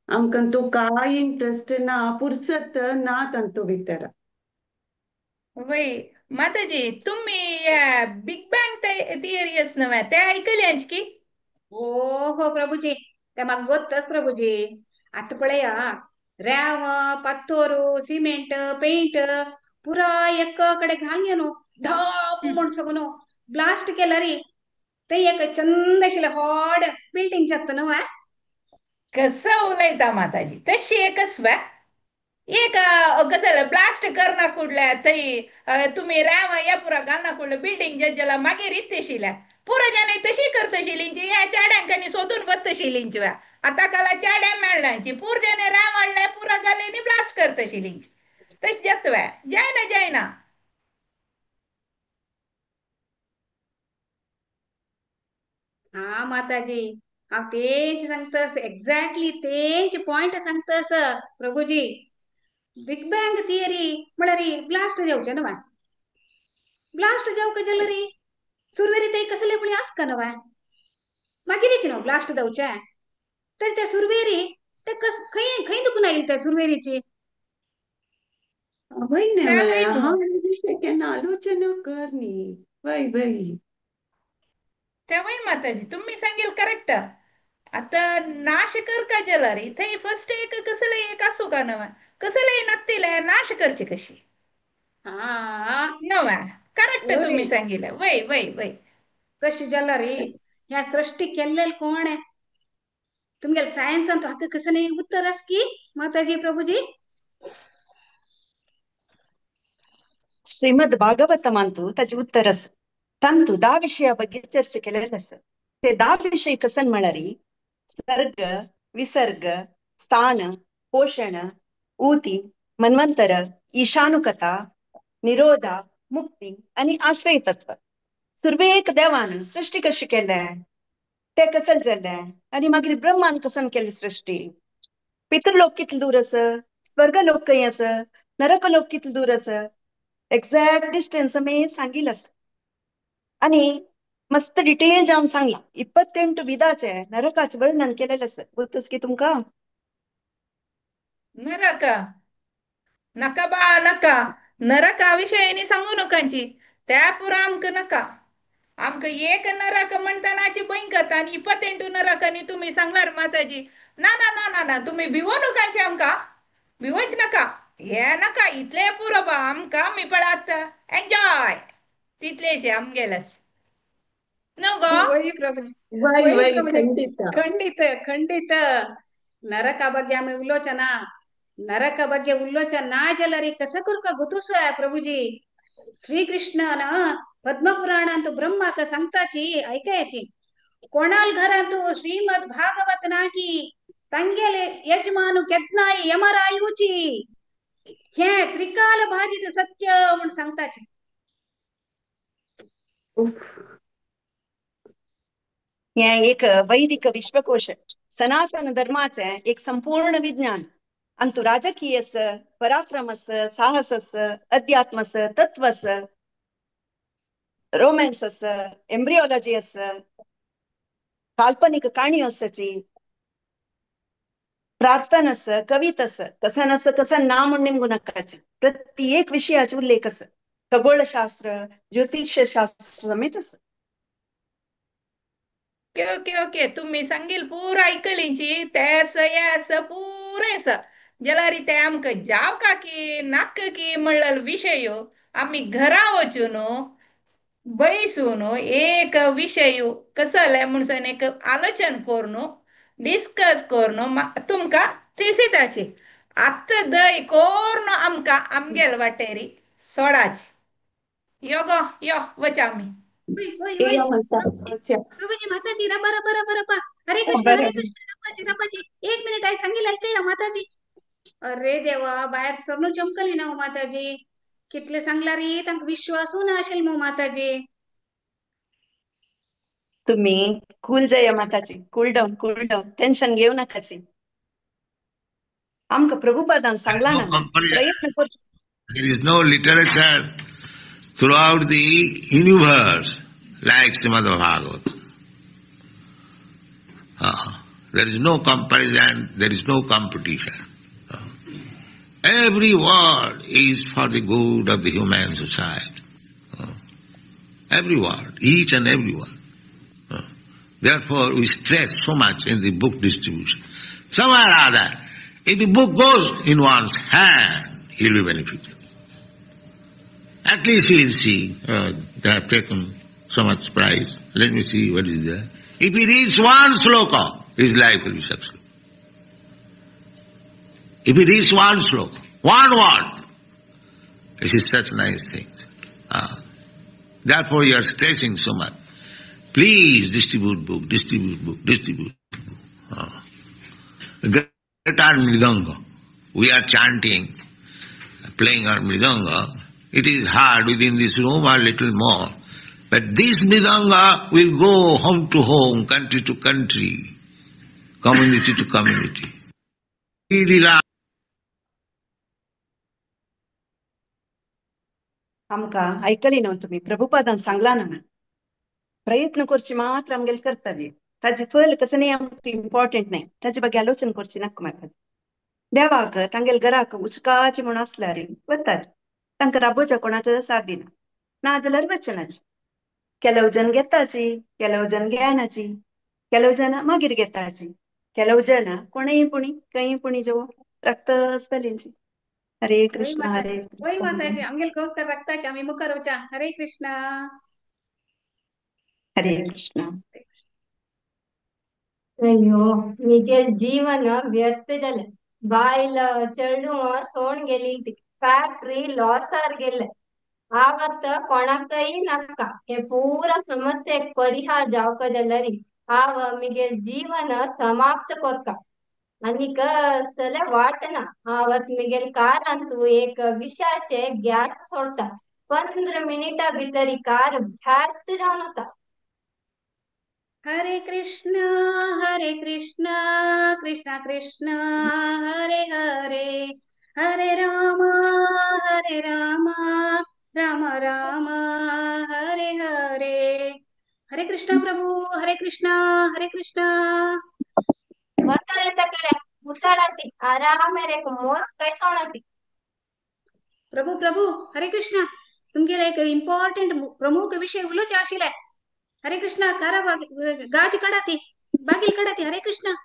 आमकां तूं काय इंट्रस्ट ना, पुरसत ना तांतू भितर. वय माताजी तुम्ही बिग बँग थियरी आस न्हय ते ऐकले की? हो हो प्रभुजी ते म्हाका गोत्तच प्रभुजी. आतां पळया रेंव पात्तोरू सिमेंट पेंट पुरा एक कडे घालून घेवन धप म्हण सांगून ब्लास्ट केला रे ते एक चंद आशिल्लें व्हड बिल्डींग जाता न्हू. कसं उलयता माताजी तशी एकच वा एक कसं ब्लास्ट करना कुडल्या थंय तुम्ही रेंव ह्या पुरा घालना कुडल्या बिल्डींग जाल्या मागीर इतशिल्या पुरा जाणां तशी करतशिलींची ह्या चेड्यांकांनी सोदून वतशिलींची वा आतां काला चेड्या मेळनाची पूर जाणे रेंव हाडले पुरा घाली ब्लास्ट करतशिलींची तशें जाता वा जायना जायना. हा माताजी हांव तेंच सांगता, एक्झॅक्टली तेंच पॉयंट सांगता प्रभुजी. बिग बँग थियरी म्हळ्यार ब्लास्ट जावचें न्हू, ब्लास्ट जावंक जाल्यार सुरवेरी ते कसले पळय आसका न्हू, मागीरच न्हू ब्लास्ट जावचें. तर त्या सुरवेरी ते कस खंय खंय दुखून आयली त्या सुरवेरीची? वय न्हय हांव विशय केन्ना आलोचना कर न्ही. वय वय ते वय माताजी तुम्ही सांगेल करेक्ट. आता नाश कर का जाल्यार थंय फर्स्ट एक कसले एक आसूं का नवा कसले नत्तिले नाश करचे कशी नवा करेक्ट तुम्ही सांगितलं. वय वय वय तशी जाल्यार ह्या सृष्टी केल्लेल कोण? तुमगेले सायन्सान हाका कसं नाही उत्तर आस की माताजी प्रभुजी. श्रीमद भागवतमांतु ताजे उत्तर आसा. तांतु धा विशया ಬಗ್ಗೆ चर्चा केलेले आसा. ते 10 विशय कसन म्हळ्यार सर्ग, विसर्ग, स्थान, पोषण, ऊती, मन्वंतर, ईशानुकथा, निरोधा, मुक्ती आनी आश्रय तत्व. सुरवेक देवान सृष्टी कशी केल्या, ते कसल जाले आनी मागीर ब्रह्मान कसन केली सृष्टी. पितृलोक कितले दूर आसा, स्वर्ग लोक खंय आसा, नरक लोक कितले दूर आसा, एक्झॅक्ट डिस्टन्स आमी सांगिल्लें आसा. आनी मस्त डिटेल जावन सांगला. 28 विधाचे नरकाचे वर्णन केलेलें आसा. बोलतस की तुमकां नरक नका बा नका, नरका विशयी सांगू नकांची त्या पुरा आमकां नका. आमकां एक नरक म्हणटनाची भंय करता आनी 28 नरक आनी तुमी सांगलार माताजी ना ना ना ना ना, तुमी भिवो नकाची, आमकां भिवोच नका, हे नका, इतले पुरो बा आमकां, आमी पळात एन्जॉय तितलेचे आमगेलेच न्हू गो. वय प्रभुजी, वय वय वय प्रभुजी, ಖಂಡಿತ ಖಂಡಿತ ಖಂಡಿತ. ನರಕ ಬಗ್ಗೆ आमी उलोवचे ना, ನರಕ ಬಗ್ಗೆ ಉಲ್ಲೋಚ ನಾ ಜಲರಿ ಕಸಕುರ್ಕ ಗೊತ್ತುಸ್ವ ಪ್ರಭುಜಿ. श्रीकृष्णान पद्मपुराण अंतु ब्रह्माक सांगताची ऐकायची. कोणाल घरांतु श्रीमद भागवत नाकी तांगेले यजमानु केदनाय यमरायुची हे त्रिकाल बाधित सत्य म्हूण सांगताची. हे एक वैदिक विश्वकोश, सनातन धर्माचे एक संपूर्ण विज्ञान. अंतु राजकीयस, पराक्रमस, साहसस, अध्यात्मस, तत्वस, रोमॅन्सस, एम्ब्रियोलॉजीस, काल्पनिक काणयो आसाची, प्रार्थनास, कवितस, कसन आसा कसन ना म्हूण निमगू नाकाचे. प्रत्येक विशयाचे उल्लेख आसा. खगोलशास्त्र, ज्योतिषशास्त्र समेत आसा. ओके ओके ओके, तुम्ही सांगील पुरा ऐकलींची तेस येस पुरेस जाल्यार ते आमकां जाव काकी नाका की म्हणलेलो विशय आमी घरा वचून बैसून एक विशय कसले म्हणून एक आलोचन करून डिस्कस करून तुमकां तिळसिताची. आतां दय कोर्ण आमकां आमगेल वाटेरी सोडाची. यो गो यो वचा आमी. वय वय वय प्रभुजी माताजी रबा रबा रबा रबा. हरे कृष्ण हरे कृष्ण रबाजी रबाजी. एक मिनिट आहे सांगेल ऐकूया माताजी. अरे देवा, बाहेर सरनू चमकली ना हो माताजी. कितले सांगला रे तांकां विश्वासू ना अशेल मग माताजी. तुम्ही कूल जया माताजी, cool down cool down, tension घेऊ नकाची. आमकां प्रभुपादान सांगला No ना, comparison. प्रयत्न करचो. There is no literature throughout the universe like Srimad Bhagavatam. There is no comparison, there is no competition. Every word is for the good of the human society. Every word, each and every word. Therefore we stress so much in the book distribution. Somewhere or other, if the book goes in one's hand, he will be benefited. At least he will see, they have taken so much price, let me see what is there. If he reads one sloka, his life will be successful. If he reads one sloka, one word, this is such nice things. Therefore you are stressing so much. Please distribute book, distribute book, distribute book. Greater mridanga. We are chanting, playing our mridanga. It is hard within this room or little more. But this mridanga will go home to home, country to country, community to community. Lila. आमकां आयकली न्हू तुमी, प्रभुपादान सांगला ना, प्रयत्न करचे मात्र आमगेलें कर्तव्य. ताजे फल कसं न्ही आमकां इम्पॉर्टंट न्हय, ताजे ಬಗ್ಗೆ आलोचन करची नाका माताजी. देवाक तांगेले घराक उचकाची म्हूण आसल्यार वताची, तांकां राबोवच्या कोणाक साथ दिना, ना जाल्यार वचनाची. ಕೆಲವು ಜನ घेताची, ಕೆಲವು ಜನ घेनाची, ಕೆಲವು ಜನ मागीर घेताची, ಕೆಲವು ಜನ कोणेय पुणी खंय पुणी जेवो रक्त आसतलींची. हरे वय कृष्ण माता, हरे वय कृष्ण. माताजी आमगेल कोस्कर रक्ताची आमी मुखार वचा. हरे कृष्ण हरे कृष्ण. अय्यो, मिगेल जीवन व्यर्थ जालें. बायल चेडूं सोण गेली फॅक्टरी लॉसार गेले आवत कोणाकय नाका हे पूरा समस्येक परिहार जावक जाल्यार आव मिगेल जीवन समाप्त कोरका आनी कसले वाटना आवत मिगेल कारांतू एक विशाचे ग्यास सोडता 15 मिनिटा भितर कार भ्यास्त जावन वता. हरे कृष्ण कृष्ण कृष्ण हरे हरे, हरे राम राम राम हरे हरे. हरे कृष्ण प्रभु, हरे कृष्ण हरे कृष्ण. कಡೆ ಉಸಾಳತಿ ಆರಾಮೇರೆ ಮೋರ್ ಕೈಸೋಣತಿ. प्रभु प्रभु हरे कृष्ण, तुमगेले एक इम्पॉर्टंट प्रमुख विषय उलोवचे आशिल्ले. हरे कृष्ण, कारा गाज काडाती, बागील काडाती. हरे कृष्ण.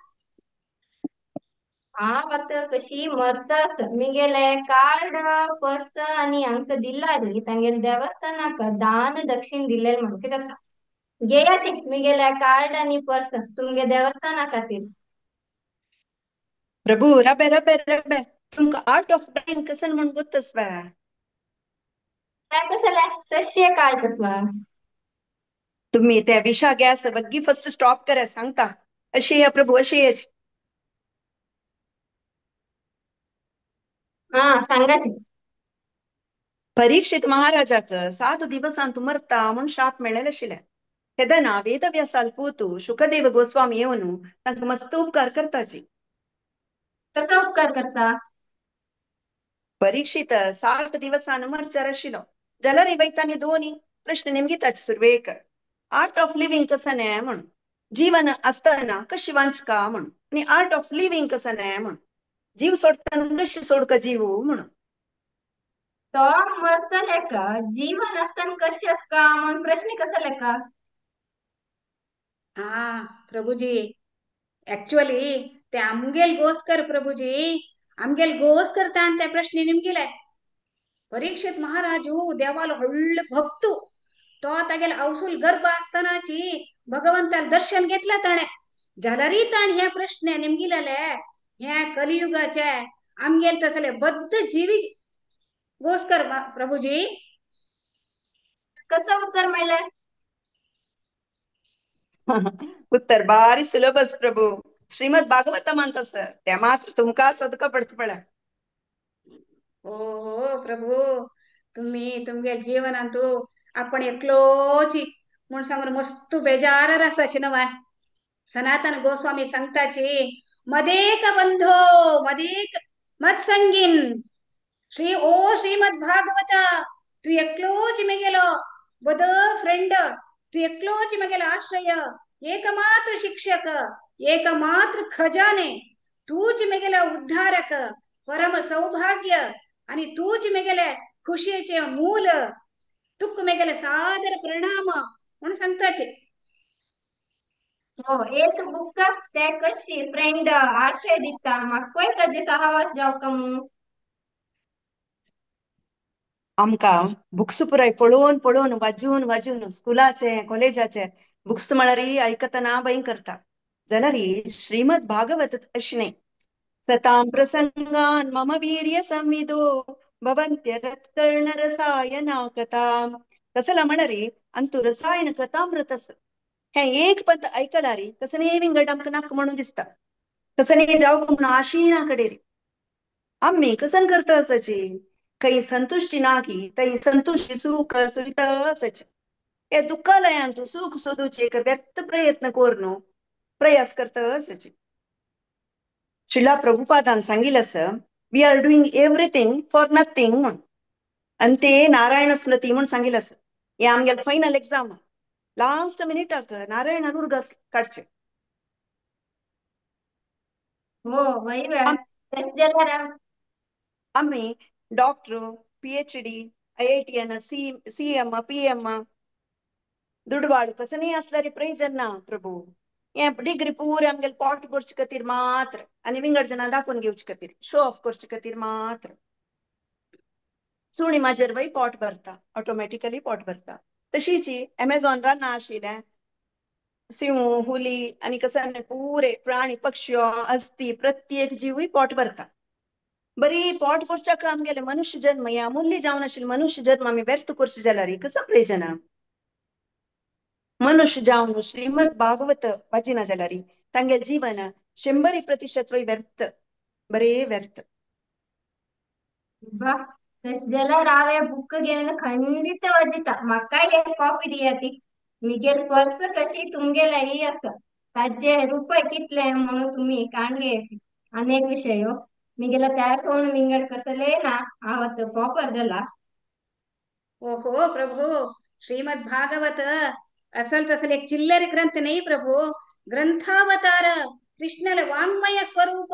आवत कशी मरतस मिगेले कार्ड पर्स आनी अंक दिल्ला री तांगेले देवस्थानाक दान दक्षिण दिल्लेल म्हणके जाता. घेयाती मिगेले कार्ड आनी पर्स तुमगे देवस्थाना खातीर. प्रभु रबे रबे रबे, तुमका आर्ट ऑफ डायिंग कसन म्हण गोत्तस्वा? तें कसलें तशी एक आर्ट आसवा. तुम्ही त्या विशा गॅस वग्गी फर्स्ट स्टॉप करा सांगता. अशी या प्रभु, अशी याची. हा सांगाची. परीक्षित महाराजाक 7 दिवसांत मरता म्हूण शाप मेळ्ळेले आशिल्ले. तेदना वेदव्यासाल पूतू शुकदेव गोस्वामी येवन तांकां मस्त उपकार करताची. कसो उपकार करता? परीक्षित 7 दिवसान मरचार आशिल्लो जाल्यार वयतानी दोनी प्रश्न निमगिताचे सुरवेक. आर्ट ऑफ लिव्हिंग कसं न्याय म्हणून, जीवन असताना कशी वांचका म्हणून, आणि आर्ट ऑफ लिव्हिंग कसं न्याय म्हणून, जीव सोडताना कशी सोडका जीव म्हणून. तो मरतले का जीवन असताना कशी असका म्हणून प्रश्न कसले का? हा प्रभुजी, ऍक्च्युअली ते आमगेल गोस्कर प्रभुजी, आमगेल गोस्कर ताण त्या प्रश्न निमगिले. परीक्षित महाराजू देवालो व्हडलो भक्तू, तो तागेले अवसूल गर्भ असतानाची भगवंताल दर्शन घेतला ताणे. जाल्यारय ताण हे प्रश्न निमगिलेले. ह्या कलियुगाचे आमगेल तसले बद्द जीवी गोस्कर प्रभुजी. कसं उत्तर मेळ्ळें? उत्तर बारी सुलभस प्रभु. श्रीमद भागवतम म्हणता सर, त्या मात्र तुमका सदका पडत पळा. ओ प्रभु, तुम्ही तुमगेल जीवनांतू आपण एकलोची म्हूण सांगून मस्त बेजार आसाची नवाय. सनातन गोस्वामी सांगताची, मदेक बंधो मदेक मत्संगीन श्री ओ श्रीमद भागवता, तू एकलोच मेगेलो बद फ्रेंड, तू एकलोच मेगेलो आश्रय, एकमात्र शिक्षक, एकमात्र खजाने, तूच मेगेलो उद्धारक, परम सौभाग्य, आणि तूच मेगेले खुशीचे मूल, तुक मेगेले सादर प्रणाम म्हणून सांगताचे. हो एक बुक ते कशी फ्रेंड आश्रय दिता म्हाका ताजे सहवास जावका मू. आमकां बुक्स पुराय पळोवन पळोवन वाजून वाजून स्कुलाचे कॉलेजाचे बुक्स म्हळ्यार आयकतना भंय करता. जाल्यार श्रीमद भागवत अशें न्हय. सतां प्रसंगान मम वीर्य संविदो भवन्त्य रत्कर्ण रसायना कथां. कसला म्हळ्यार अंतू रसायन कथामृतस हें एक पद आयकल्यार कसने विंगड आमकां नाका म्हणून दिसता, कसने जावंक म्हणून आशिना कडेन. आमी कसन करता आसाची खंय संतुश्टी ना की थंय संतुश्टी सुख सुविधा आसाची. हे दुःखालयांत सुख सोदूचे एक व्यक्त प्रयत्न करून प्रयास करता आसाची. श्रीला प्रभुपादान सांगितलं असं, we are doing everything for nothing म्हणून. आणि ते नारायण स्मृती म्हणून सांगितलं असं. हे आमगेले फायनल एक्झाम लास्ट मिनिटाक नारायणान उडगास काडचे. हो वय तशें जाल्यार आमी doctor, PhD, IITian, CM, PM दुडवाळ कसनय आसल्यार प्रयोजन ना प्रभु. हे डिग्री पुरे आमगेले पोट भरचे खातीर मात्र आनी विंगड जाणां दाखोवन घेवचे खातीर, शो ऑफ करचे खातीर मात्र. सुणी माजर वय पोट भरता, ऑटोमॅटिकली पोट भरता. तशीच एमेझॉन रान्ना आशिल्लें, सिंह हुली आनी कसले पुरे प्राणी पक्षी हस्ती प्रत्येक जीवूय पोट भरता. बरी पोट भरच्याक आमगेले मनुष्य जन्म हे अमूल्य जावन आशिल्ले मनुष्य जन्म आमी व्यर्थ करचे जाल्यार कसो प्रयोजन? मनुष्य जावन श्रीमद भागवत वाचिना जाल्यार तांगेले जीवन 100% व्यर्थ, बरे व्यर्थ. बा तशें जाल्यार हांव हे बुक घेवन खंडीत वाचिता. म्हाकाय एक कॉपी दिया ती. मिगेल पर्स कशी तुमगेले ही आसा, ताजे रुपय कितले म्हणून तुमी काण घेयाची. आनी एक विशय मिगेला त्या सोण विंगड कसले ना, हांव आतां पॉपर जाला. ओहो प्रभु, श्रीमद भागवत असल तसल एक चिल्लर ग्रंथ नहीं प्रभु, ग्रंथावतार, कृष्णल वांग्मय स्वरूप,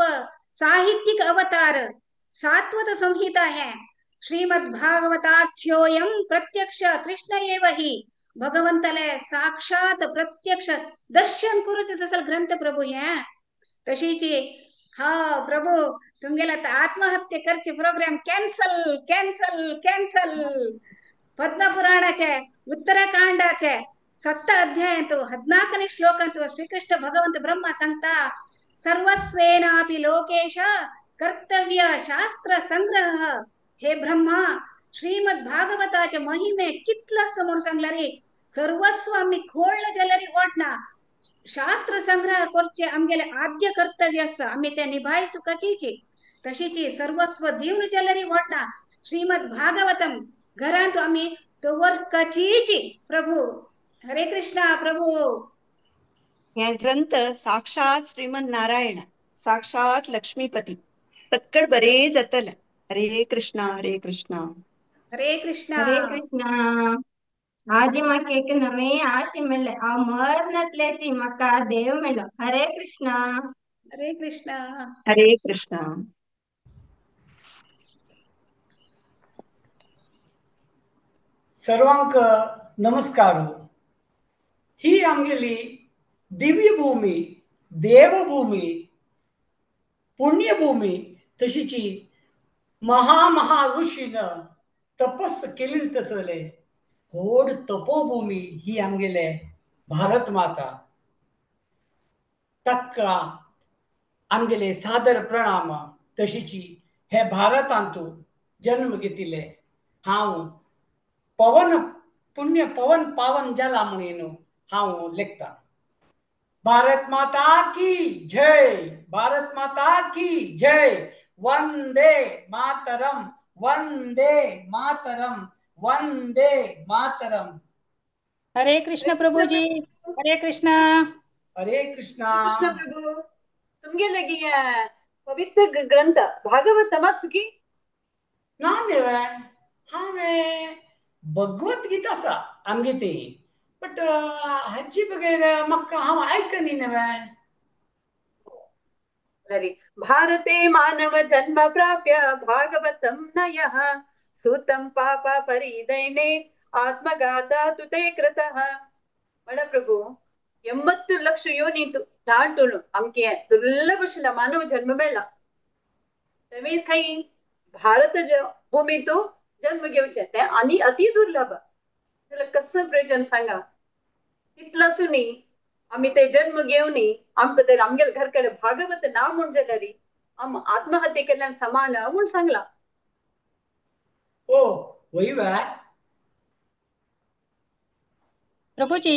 साहित्यिक अवतार, सात्वत संहिता है. श्रीमद भागवताख्योयम प्रत्यक्ष कृष्ण एव ही भगवंतले साक्षात प्रत्यक्ष दर्शन करूचे असल ग्रंथ प्रभु है. तशीची हा प्रभु तुमगेला आत्महत्या करचे प्रोग्राम कॅन्सल कॅन्सल कॅन्सल. पद्मपुराणाचे उत्तराकांडाचे 7 अध्याय 14ನೇ ಶ್ಲೋಕ ಅಂತ ಶ್ರೀಕೃಷ್ಣ ಭಗವಂತ ಬ್ರಹ್ಮ सांगता, ಸರ್ವಸ್ವೇನಾಪಿ ಲೋಕೇಶ ಕರ್ತವ್ಯ ಶಾಸ್ತ್ರ ಸಂಗ್ರಹ. हे ब्रह्मा, श्रीमद भागवताचे महिमे कितलस म्हणून सांगला रे. सर्वस्व आम्ही खोळलं जाल्यार वाटना. शास्त्र संग्रह करचे आमगेले आद्य कर्तव्य आसा, आम्ही ते निभायसुकाचीची तशीची सर्वस्व दिवन जाल्यार वाटना. श्रीमद भागवतम घरांत आम्ही दवरकाचीची प्रभु. हरे कृष्णा प्रभु. हे ग्रंथ साक्षात श्रीमन नारायण, साक्षात लक्ष्मीपती, सक्कड बरे जातले. हरे कृष्णा हरे कृष्णा हरे कृष्णा हरे कृष्णा. आजी म्हाका एक नवे आशे मेळ्ळे, हांव मरनातल्याची म्हाका देव मेळ्ळो. हरे कृष्णा हरे कृष्णा हरे कृष्णा. सर्वांक नमस्कार. ही आमगेली दिव्यभूमी, देवभूमी, पुण्यभूमी, तशीची महा ऋषीन तपस केली तसले व्हड तपोभूमी ही आमगेले भारत माता. ताका आमगेले सादर प्रणाम. तशीची हे भारतांतू जन्म घेतिल्ले हांव पवन पुण्य पवन पावन जाला म्हणून हांव लेखता. भारत माता की जय, भारत माता की जय. वंदे मातरम, वंदे मातरम, वंदे मातरम. हरे कृष्ण प्रभुजी, हरे कृष्णा हरे कृष्णा. कृष्ण प्रभु, तुमगेले पवित्र ग्रंथ भागवत की ना न्हय, हांवें भगवत गीता आसा आमगे ती, बट हाची बगैर म्हाका हांव आयकनी न्हय. भारते मानव जन्म प्राप्य भागवतं नयः सुतं पाप परिदैने आत्मघाता तुते कृतः. म्हण प्रभु, 80 ಲಕ್ಷ ಯೋನಿ ದಾಟುನು आमके दुर्लभ आशिल्लो मानव जन्म मेळ्ळा. तेमी थंय भारत भूमींतू जन्म घेवचें तें आनी अति दुर्लभ. जाल्यार कसो प्रयोजन सांगा? तितलो आसूनय आमी ते जन्म घेवनी आमकां तर आमगेले घर कडेन भागवत ना म्हूण जाल्यार आम आत्महत्या केल्ल्यान समान म्हूण सांगलां. ओ वय वा प्रभुजी,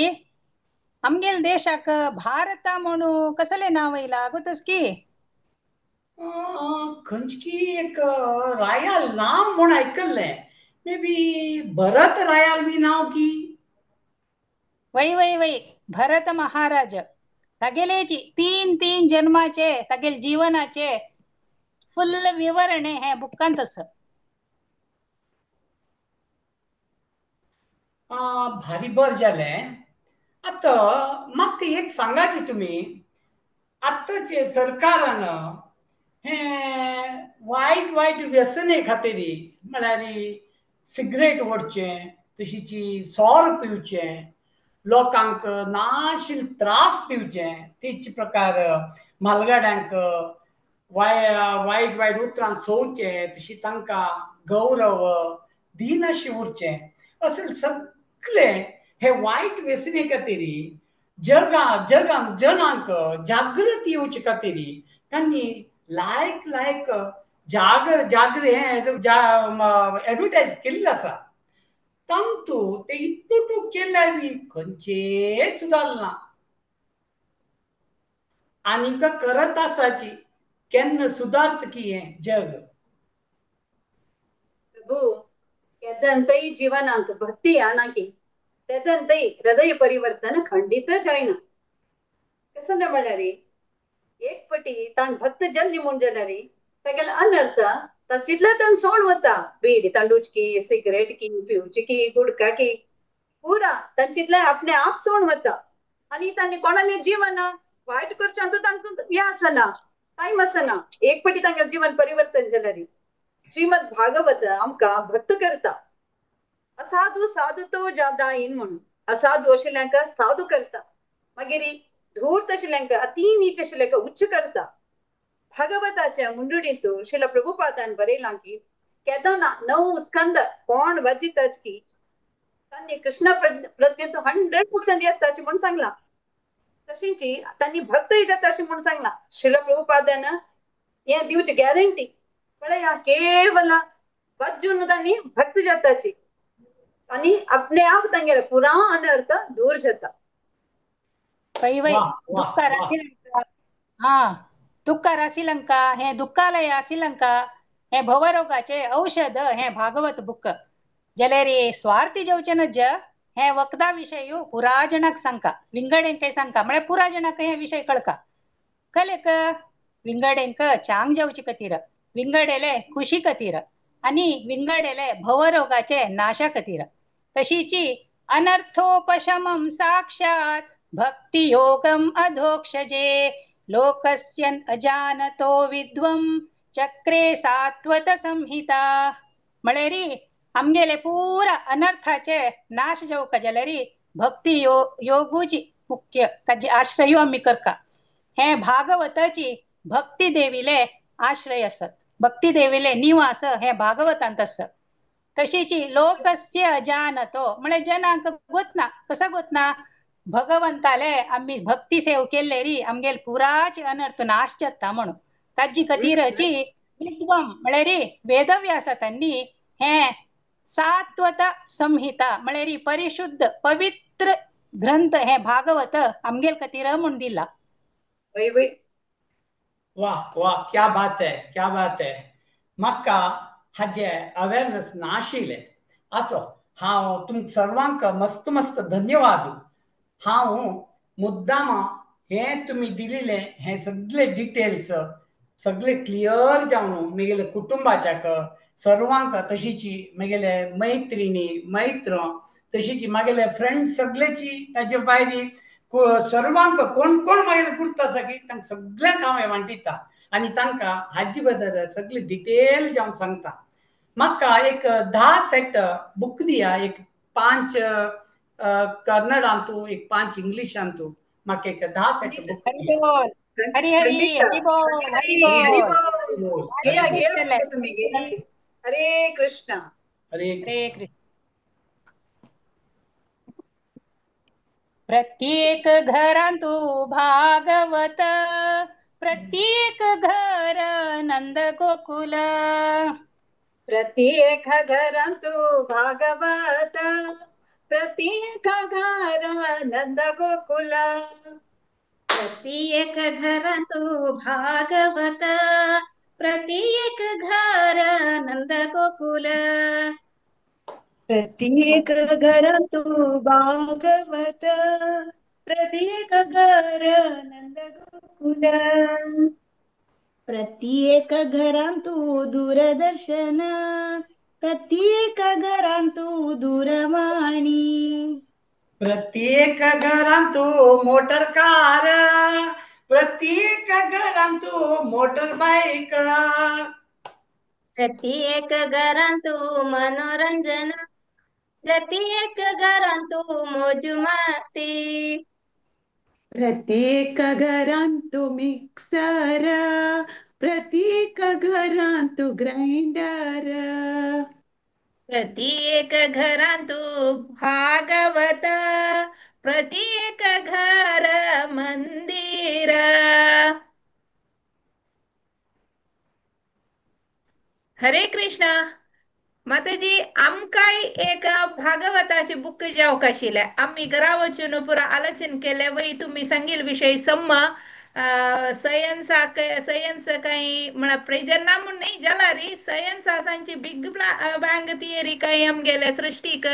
आमगेले देशाक भारत म्हणून कसले नांव येयला गोतस की? खंयची एक रायाल नांव म्हूण आयकल्लें, मे बी भरत रायाल बी नांव की? वय वय वय, भरत महाराज तागेलेची 3 3 जन्माचे तागेले जीवनाचे फुल्ल विवरण हे बुकांत आसा. भारी बर जालें. आतां म्हाका एक सांगाची तुमी, आतांचे सरकारान हे वायट वायट व्यसने खातीर, म्हळ्यार सिगरेट ओडचें, तशीची सोर पिवचें, लोकांक नाशील त्रास दिवचे, तेच प्रकार म्हालगड्यांक वायट वायट उतरां सोवचें, तशी तांकां गौरव दिनाशी उरचें, अशें सगळे हे वायट व्यसने खातीर जगा जगांक जनांक जागृती येवचे खातीर तांणी लायक लायक जागर हें एडवर्टायज केल्लें आसा. तांतू ते इतू केल्यार बी खंयचेच सुदारना आनीक करत आसाची केन्ना सुदारत की हें जग. प्रभु केदंतय जीवनाक भक्ती आनाकी तेदंतय हृदय परिवर्तन खंडित जायना. कसं म्हणल्यार एक पटी ताण भक्त जल्ली म्हूण जाल्यार तागेले अनर्थ ताचितले ताण सोड वता. बीडी तांडूचकी सिगरेट की पिवची की गुडका की पुरा तांचितले आपणे आप सोड वता. आनी तांणी कोणाले जीवन वायट करच्या तांकां हें आसना, टायम आसना. एक पटी तांगेलें जीवन परिवर्तन जाल्यार श्रीमद भागवत आमकां भक्त करता. असाधू साधू तो जादायीन म्हणून असाधू आशिल्ल्यांक साधू करता, मागीर धूर्त आशिल्ल्यांक अती नीच आशिल्ल्यांक उच्च करता. भागवताच्या मुंडुडींत शिला प्रभुपादान बरयलां की केदना 9 स्कंद कोण वाचिताच की तांणी कृष्ण प्रज्ञेंत 100% येताची म्हूण सांगलां. तशींची तांणी भक्त जाता अशें म्हूण सांगलां. शिला प्रभुपादान हें दिवची गॅरंटी. पळया केवल वाचून तांणी भक्त जाताची आनी आपणे आप तांगेले पुरा अनर्थ दूर जाता. वय हा दुःख राशिलंका हे दुःखालय आशिलंका हे भवरोगाचे औषध हे भागवत बुक जाल्यार स्वार्थी जावचें न ज हे वखदा विशय पुरा जणांक सांगका, विंगडेंक सांगका, म्हळ्यार पुरा जणांक हे विशय कळका. कलेक विंगडेंक चांग जावचे खातीर, विंगडेले खुशी खातीर आनी विंगडेले भवरोगाचे नाशा खातीर. तशीची अनर्थोपशमं साक्षात भक्तियोगम अधोक्षजे लोकस्य अजानतो विद्वं चक्रे सात्वत संहिता. म्हळ्यार आमगेले पुरा अनर्थाचे नाश जावका जाल्यार भक्ती योगूची मुख्य ताजी आश्रय आमी करता. हे भागवताची भक्ती देवीले आश्रय आसत, भक्ती देवीले निवास हे भागवतांत आसत. तशीची लोकस्य अजानतो म्हळ्यार जनांक गोतना, कसो गोतना भगवंताले आमी भक्ती सेव केल्ले री आमगेले पुराचे अनर्थ नाश जाता म्हणून ताजी खातीरची विद्वम म्हळ्यार वेदव्यासा तांणी हे सात्वत संहिता म्हळ्यार परिशुद्ध पवित्र ग्रंथ हे भागवत आमगेल खातीर म्हूण दिला. वाह वाह, क्या बात है, क्या बात है. म्हाका हाजे अवेरनेस नाशिल्लें. आसो हांव तुमकां सर्वांक मस्त मस्त धन्यवाद. हांव मुद्दाम हें तुमी दिलेलें हें सगळे डिटेल्स सगळे क्लियर जावन म्हगेले कुटुंबाच्याक सर्वांक, तशीची म्हगेले मैत्रिणी मैत्र, तशीची म्हगेले फ्रेंड सगळेची, ताजे भायर सर्वांक कोण कोण म्हगेले कुर्ता आसा की तांकां सगळ्यांक हांव हें वांटिता आनी तांकां हाजे बद्दल सगळे डिटेल जावन सांगता. म्हाका एक 10 सेट बूक दिया, एक 5 कन्नडांतू, एक 5 इंग्लिशांतू, म्हाका एक 10 सेट बूक. हरी हरी हरी बोल, हरी बोल. हरे कृष्ण, हरे हरे कृष्ण. प्रत्येक घरांतू भागवत, प्रत्येक घर नंद गोकुल. प्रत्येक घरांतू भागवत, प्रत्येक घर नंद गोकुल. प्रत्येक घरांतू भागवत, प्रत्येक घर नंद गोकुल. प्रत्येक घरांतू भागवत, प्रत्येक घर नंद गोकुल. प्रत्येक घरांतू दूरदर्शन, प्रत्येक घरांतू दूरवाणी. प्रत्येक घरांतू मोटर कार, प्रत्येक घरांतू मोटर बाईक. प्रत्येक घरांतू मनोरंजन, प्रत्येक घरांतू मौज मस्ती. प्रत्येक घरांतू मिक्सर, प्रत्येक घरांतू ग्राइंडर. प्रत्येक घरांतू भागवत, प्रत्येक घर मंदिर. हरे कृष्णा. माताजी आमकांय एक भागवताचे बुक जावंक आशिल्लें. आमी घरा वचून पुरा आलोचन केलें वय तुमी सांगील विशय सम्म सयन्साक सयन्स कांय म्हळ्यार प्रेजर ना म्हूण न्ही जाल्यार सयन्स आसांची बिग बँग थियरी कांय आमगेले सृश्टीक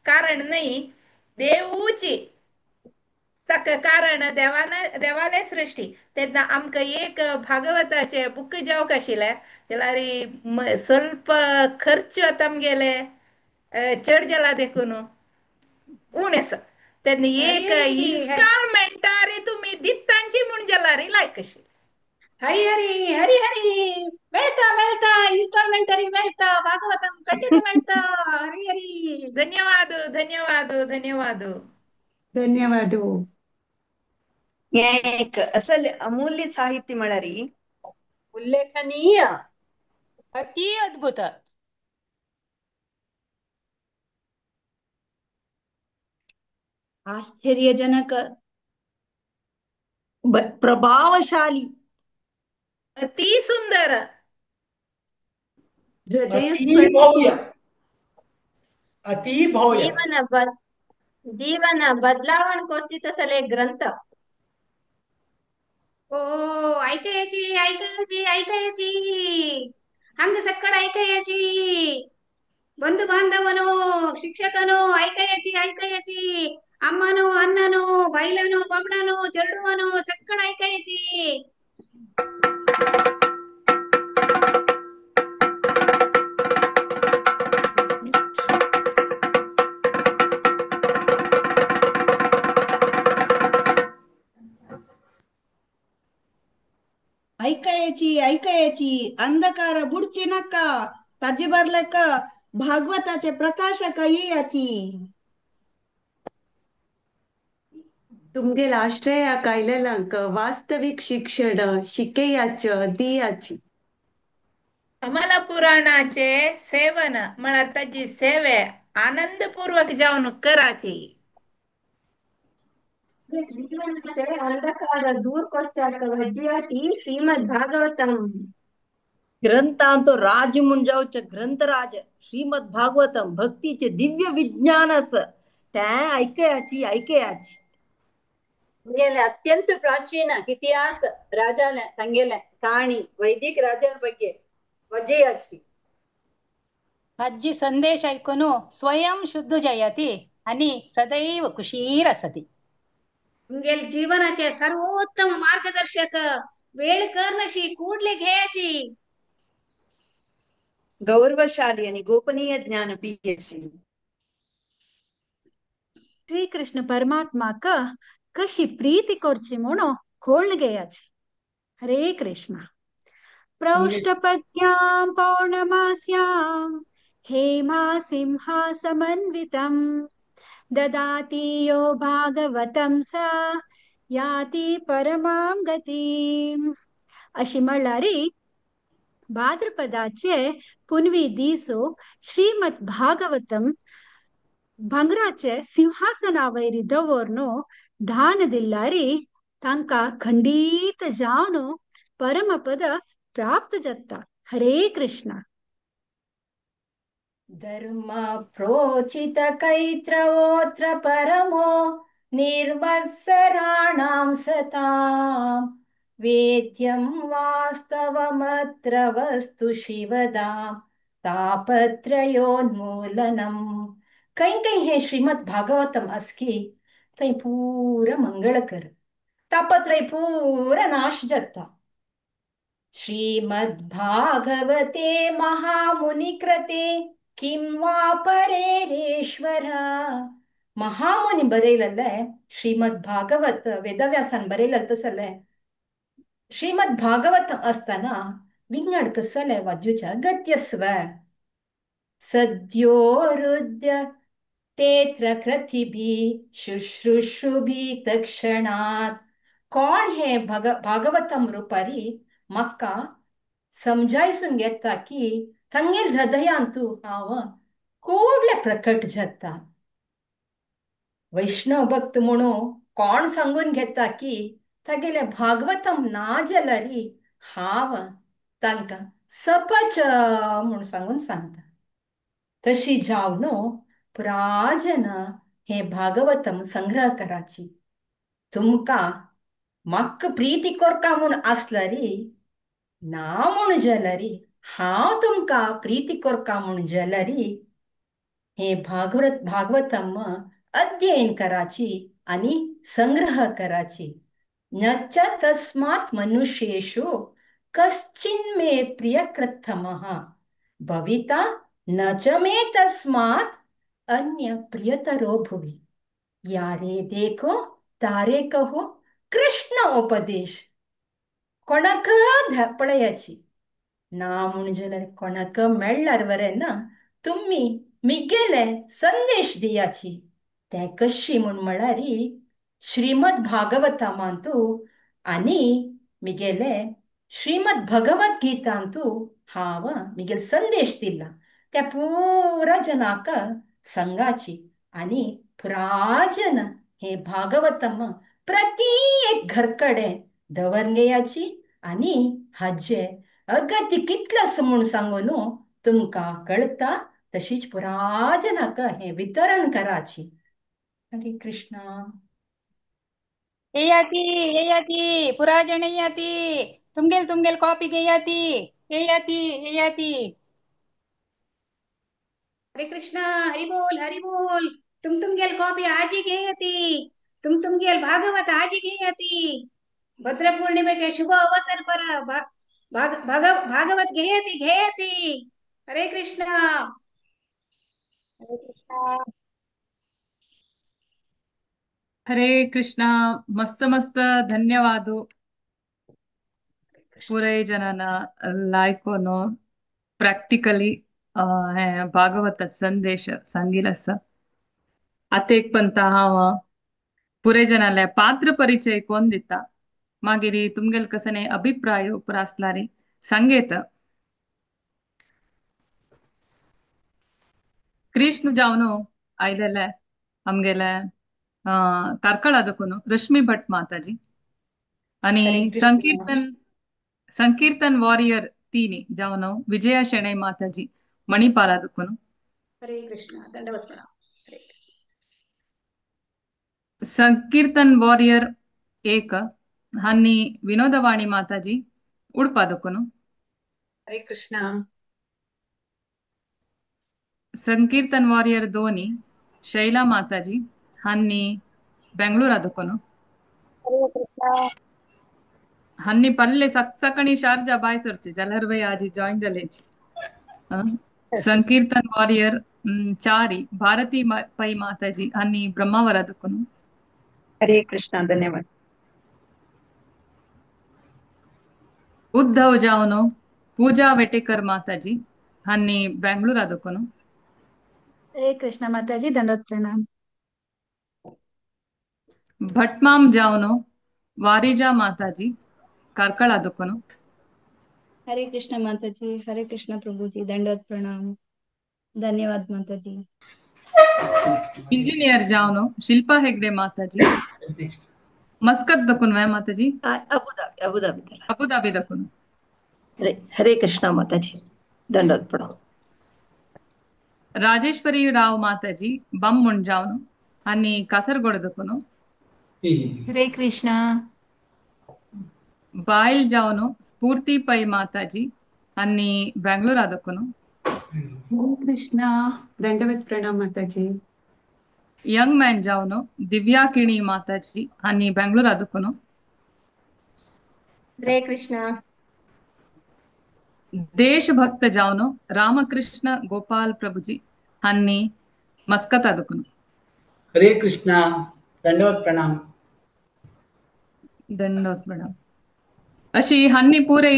कारण न्ही, देवूची ताका कारण देवान देवाले सृश्टी. तेन्ना आमकां एक भागवताचे बुक जावंक आशिल्लें जाल्यार ಸ್ವಲ್ಪ खर्च आतां आमगेले चड जाला देखून उणें आसा. तेन्ना हरी एक हरी इन्स्टॉलमेंटार तुमी दितांची म्हूण जाल्यार लायक आशिल्लें. हरी हरी हरी हरी मेळता मेळता इन्स्टॉलमेंटरी मेळता भागवतम खंडित मेळता. हरी हरी. धन्यवाद धन्यवाद धन्यवाद. ಧನ್ಯವಾದ. एक असल अमूल्य साहित्य म्हळ्यारी उल्लेखनीय. अति अद्भुत. आश्चर्यजनक, प्रभावशाली, अति सुंदर, हृदय अति स्पर्शी. भव्य, अति भव्य. ಜೀವನ ಬ ಜೀವನ ಬದಲಾವಣೆ ಕೊಡ್ತಿತ್ತ ಗ್ರಂಥ. ओ ऐकायची ऐकायची ऐकायची हंग सक्कड ऐकायची. ಬಂಧು ಬಾಂಧವನು ಶಿಕ್ಷಕನು ಐಕಯಚಿ ಐಕಯಚಿ ಅಮ್ಮನು ಅಣ್ಣನು ಬೈಲನು ಬೊಮ್ಮಣನು ಚೆರಡುವನು ಸಕ್ಕಡ ಐಕಯಚಿ. ऐकायची ऐकायची अंधकार बुडची नका ताजे बरलेक भागवताचे प्रकाशक येयाची. तुमगेल आश्रयाक आयलेल्यांक वास्तवीक शिक्षण शिकयाच दियाची. अमला पुराणाचे सेवन म्हळ्यार ताजी सेवे आनंदपूर्वक जावन कराची. ಜೀವನದ ಅಂಧಕಾರ ದೂರ್ ಕೊಚ್ಚಾಕ ವಜ್ಜಿಯಾತಿ ಶ್ರೀಮದ್ ಭಾಗವತಂ. ग्रंथांतो राज म्हूण जावचें ग्रंथराज श्रीमद भागवतम भक्तीचे दिव्य विज्ञान आसा तें ऐकयाची ऐकयाची. ತಂಗೇಲೆ ಅತ್ಯಂತ ಪ್ರಾಚೀನ ಇತಿಹಾಸ ರಾಜಾಲೆ ತಂಗೇಲೆ ಕಾಣಿ ವೈದಿಕ ರಾಜರ ಬಗ್ಗೆ ವಜೆಯಾಚಿ. ಅಜ್ಜಿ ಸಂದೇಶ ಐಕೊನು ಸ್ವಯಂ ಶುದ್ಧ ಜಯತಿ आणि सदैव खुशीर असती. तुमगेल जीवनाचे सर्वोत्तम मार्गदर्शक वेळ करनशी ಕೂಡ್ಲೆ घेयाची. गौरवशाली आणि गोपनीय ज्ञान पियाची. श्रीकृष्ण परमात्माक कशी प्रीती करची म्हणून खोळ घेयाची. हरे कृष्ण. प्रौष्टपद्यां पौर्णमास्यां हेमा सिंहासमन्वितं ददाति यो भागवतं सा याति परमां गतीं. अशी म्हणल्यारी भाद्रपदाचे पुनवी दिसो श्रीमद भागवतम भांगराचे सिंहासनावयरी दवरनो दान दिल्लारी तांकां खंडीत जावन परमपद प्राप्त जाता. हरे कृष्णा. धर्म प्रोचित कैत्रवोत्र परमो निर्मत्सराणां सतां वेद्यं वास्तवमत्र वस्तु शिवदां तापत्रयोन्मूलनम. कंय कंय हे श्रीमद भागवतम असकी थंय पूरा मंगळकर तापत्रय पूरा नाश जाता. श्रीमद्भागवते महामुनिकृते किं वा परेरेश्वर. महामुनी बरयलल्ले श्रीमद भागवत वेदव्यासान बरयलल्लें तसलें श्रीमद भागवत आसतना विंगड कसलें वाद्युच्या गत्यस्व सद्योरुद्य तेत्र कृतिभिः शुश्रूषुभिः तत्क्षणात्. कोण हे भागवतम रुपारी म्हाका समजायसून घेता की तांगेल हृदयांतू हांव ಕೂಡ್ಲೆ प्रकट जाता. वैष्णव भक्त म्हणून कोण सांगून घेता की तागेले भागवतम ना जाल्यारी हांव तांकां सपच म्हूण सांगून सांगता. तशी जावन पुराजन हे भागवतम संग्रह कराची. तुमकां म्हाका प्रिती कोरका म्हूण आसल्यारी ना म्हूण जाल्यारी हांव तुमकां प्रिती कोरका म्हूण जाल्यारी हे भागवतम अध्ययन कराची आनी संग्रह कराची. न च तस्मात् मनुष्येषु कश्चिन् मे प्रियकृत्तमः भविता न च मे तस्मात् अन्य प्रियतरो भुवि. यारे देखो तारे कहो कृष्ण उपदेश. कोणाक पळयाची ना म्हूण जाल्यार कोणाक मेळ्ळ्यार बरें ना तुमी मिगेले संदेश दियाची. ते कशी म्हूण म्हळ्यारी श्रीमद भागवतमांतू आनी मिगेले श्रीमद भगवत गीतांतू हांव मिगेल संदेश दिला त्या पुरा जनाक संगाची. आनी पुराजन हे भागवतम प्रति एक घरकडे दवरलेयाची आनी हाजे अगती कितलस म्हूण सांगून तुमकां कळटा. तशीच पुराजनाक हे वितरण कराची. हरे कृष्णा. येयाती येयाती पुराजन येयाती, तुमगेल तुमगेल कॉपी घेयाती, येयाती येयाती. हरे कृष्णा हरि बोल हरि बोल. तुम तुमगेल कॉपी आजी घेयती, तुम तुमगेल भागवत आजी घेयती. भद्र पौर्णिमेचे शुभ अवसर पर भागवत घेयती घेयती. हरे कृष्णा. हरे कृष्णा. हरे कृष्णा. मस्त मस्त धन्यवाद पुरे जनाना लायकोनो प्रॅक्टिकली हे भागवत संदेश सांगील आसा. आतां एक पंता हांव पुरे जनाले पात्र परिचय कोण दिता, मागीर तुमगेल कसने अभिप्राय उपरासलारी सांगेत. कृष्ण जावन आयलेले आमगेले कार्कळा दखून रश्मी भट माताजी आणि संकीर्तन संकीर्तन वॉरियर तीनी जावन विजया शेणै माताजी मणिपाला दखून. हरे कृष्ण दंडवत प्रणाम. संकीर्तन वॉरियर एक हन्नी विनोदवाणी माताजी उडपा दखून. हरे कृष्णा. संकीर्तन वॉरियर दोनी शैला माताजी हन्नी बेंगळूरा दखून. हरे कृष्णा. हन्नी पल्ले सकणी शारजा बाय सरची जाल्यार बाई आजी जॉईन जालेची. संकीर्तन वॉरियर चारी भारती पै माताजी हन्नी ब्रह्मावरा दखून. हरे कृष्णा धन्यवाद. उद्धव जावनो पूजा वेटेकर माताजी हन्नी बेंगळूरा दखून. हरे कृष्णा माताजी दंडवत प्रणाम. भटमाम जावनो वारिजा माताजी कार्कळा दखून. हरे कृष्णा माताजी, हरे कृष्णा प्रभुजी, दंडवत प्रणाम. धन्यवाद माताजी. इंजिनियर जावनो शिल्पा हेगडे माताजी मस्कत दखून वे माताजी Abu Dhabi Abu Dhabi Abu Dhabi दखून. Hare Hare Krishna माताजी दंडवत प्रणाम. राजेश्वरी राव माताजी बम्मुण जावनो आणि कासरगोड दखून. हरे कृष्णा. बायल जावनो स्फूर्ती पै माताजी आणि बेंगळूरा दखून. हरे कृष्णा दंडवत प्रणाम माताजी. यंग मॅन जावनो दिव्या किणी माताजी आणि बेंगळूरा दखून. हरे कृष्णा. देशभक्त जावनो रामकृष्ण गोपाल प्रभुजी हन्नी मस्कत दखून. हरे कृष्णा दंडवत प्रणाम. दंडवत प्रणाम. अशी हन्नी पुरे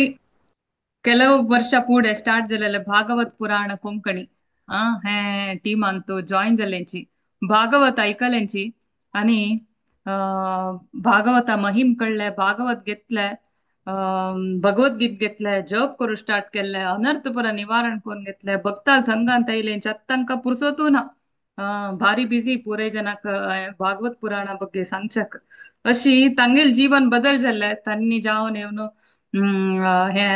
ಕೆಲವು ವರ್ಷ ಪೂಡೆ ಸ್ಟಾರ್ಟ್ ಜಲ್ಲೆಲೆ ಭಾಗವತ್ ಪುರಾಣ ಕೊಂಕಣಿ ಆ ಹೇ टीम अंतू जॉईन जाल्यांची भागवत ऐकल्यांची आणि भागवता महिम कळले, भागवत घेतले, भगवद्गीत घेतले, जप करू स्टार्ट केल्ले, अनर्थ पुरा निवारण करून घेतले, भक्ता संघान तैलेंची आतां तांकां पुरसोतू ना. भारी बिजी पुरे जनाक भागवत पुराणा ಬಗ್ಗೆ सांगच्याक अशी तांगेल जीवन बदल जाल्लें तांणी जावन येवन हे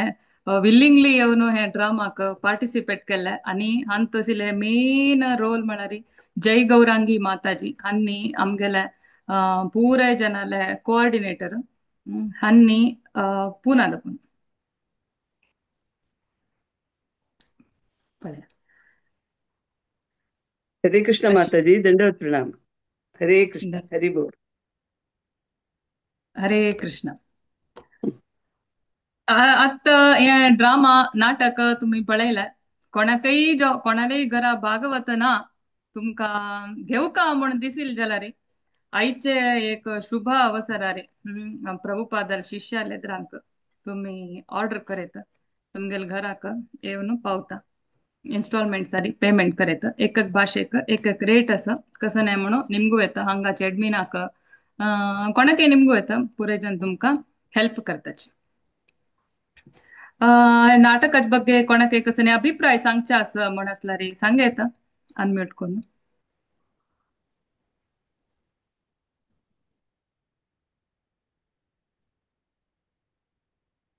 विलिंगली येवन हे ड्रामाक पार्टिसिपेट केल्ले आनी हांत तसले मेन रोल म्हळ्यार जय गौरांगी माताजी हांणी आमगेले पुरे जनाले कोऑर्डिनेटर हांणी पुना दपून पळय हरे कृष्ण अशी माताजी, दंडवत प्रणाम। हरे कृष्ण, हरि बोल। हरे कृष्ण। आतां हे ड्रामा नाटक तुमी पळयलें कोणाकय जो कोणालेय घरा भागवत ना तुमकां घेवका म्हूण दिसील जाल्यार आयचे एक शुभ अवसरार प्रभुपादर शिष्याले द्रांक तुमी ऑर्डर करयत तुमगेले घराक येवन पावता इन्स्टॉलमेंट सारी पेमेंट करयत एक एक भाशेक एक एक रेट आसा कसं नाही म्हणून निमगू येता हांगाचे एडमिनाक कोणाकय निमगू येता पुरे जन तुमकां हेल्प करताचे। नाटकाच्या ಬಗ್ಗೆ कोणाकय कसं अभिप्राय सांगचे आसा म्हण आसल्यार सांग येता अनम्यूट करून।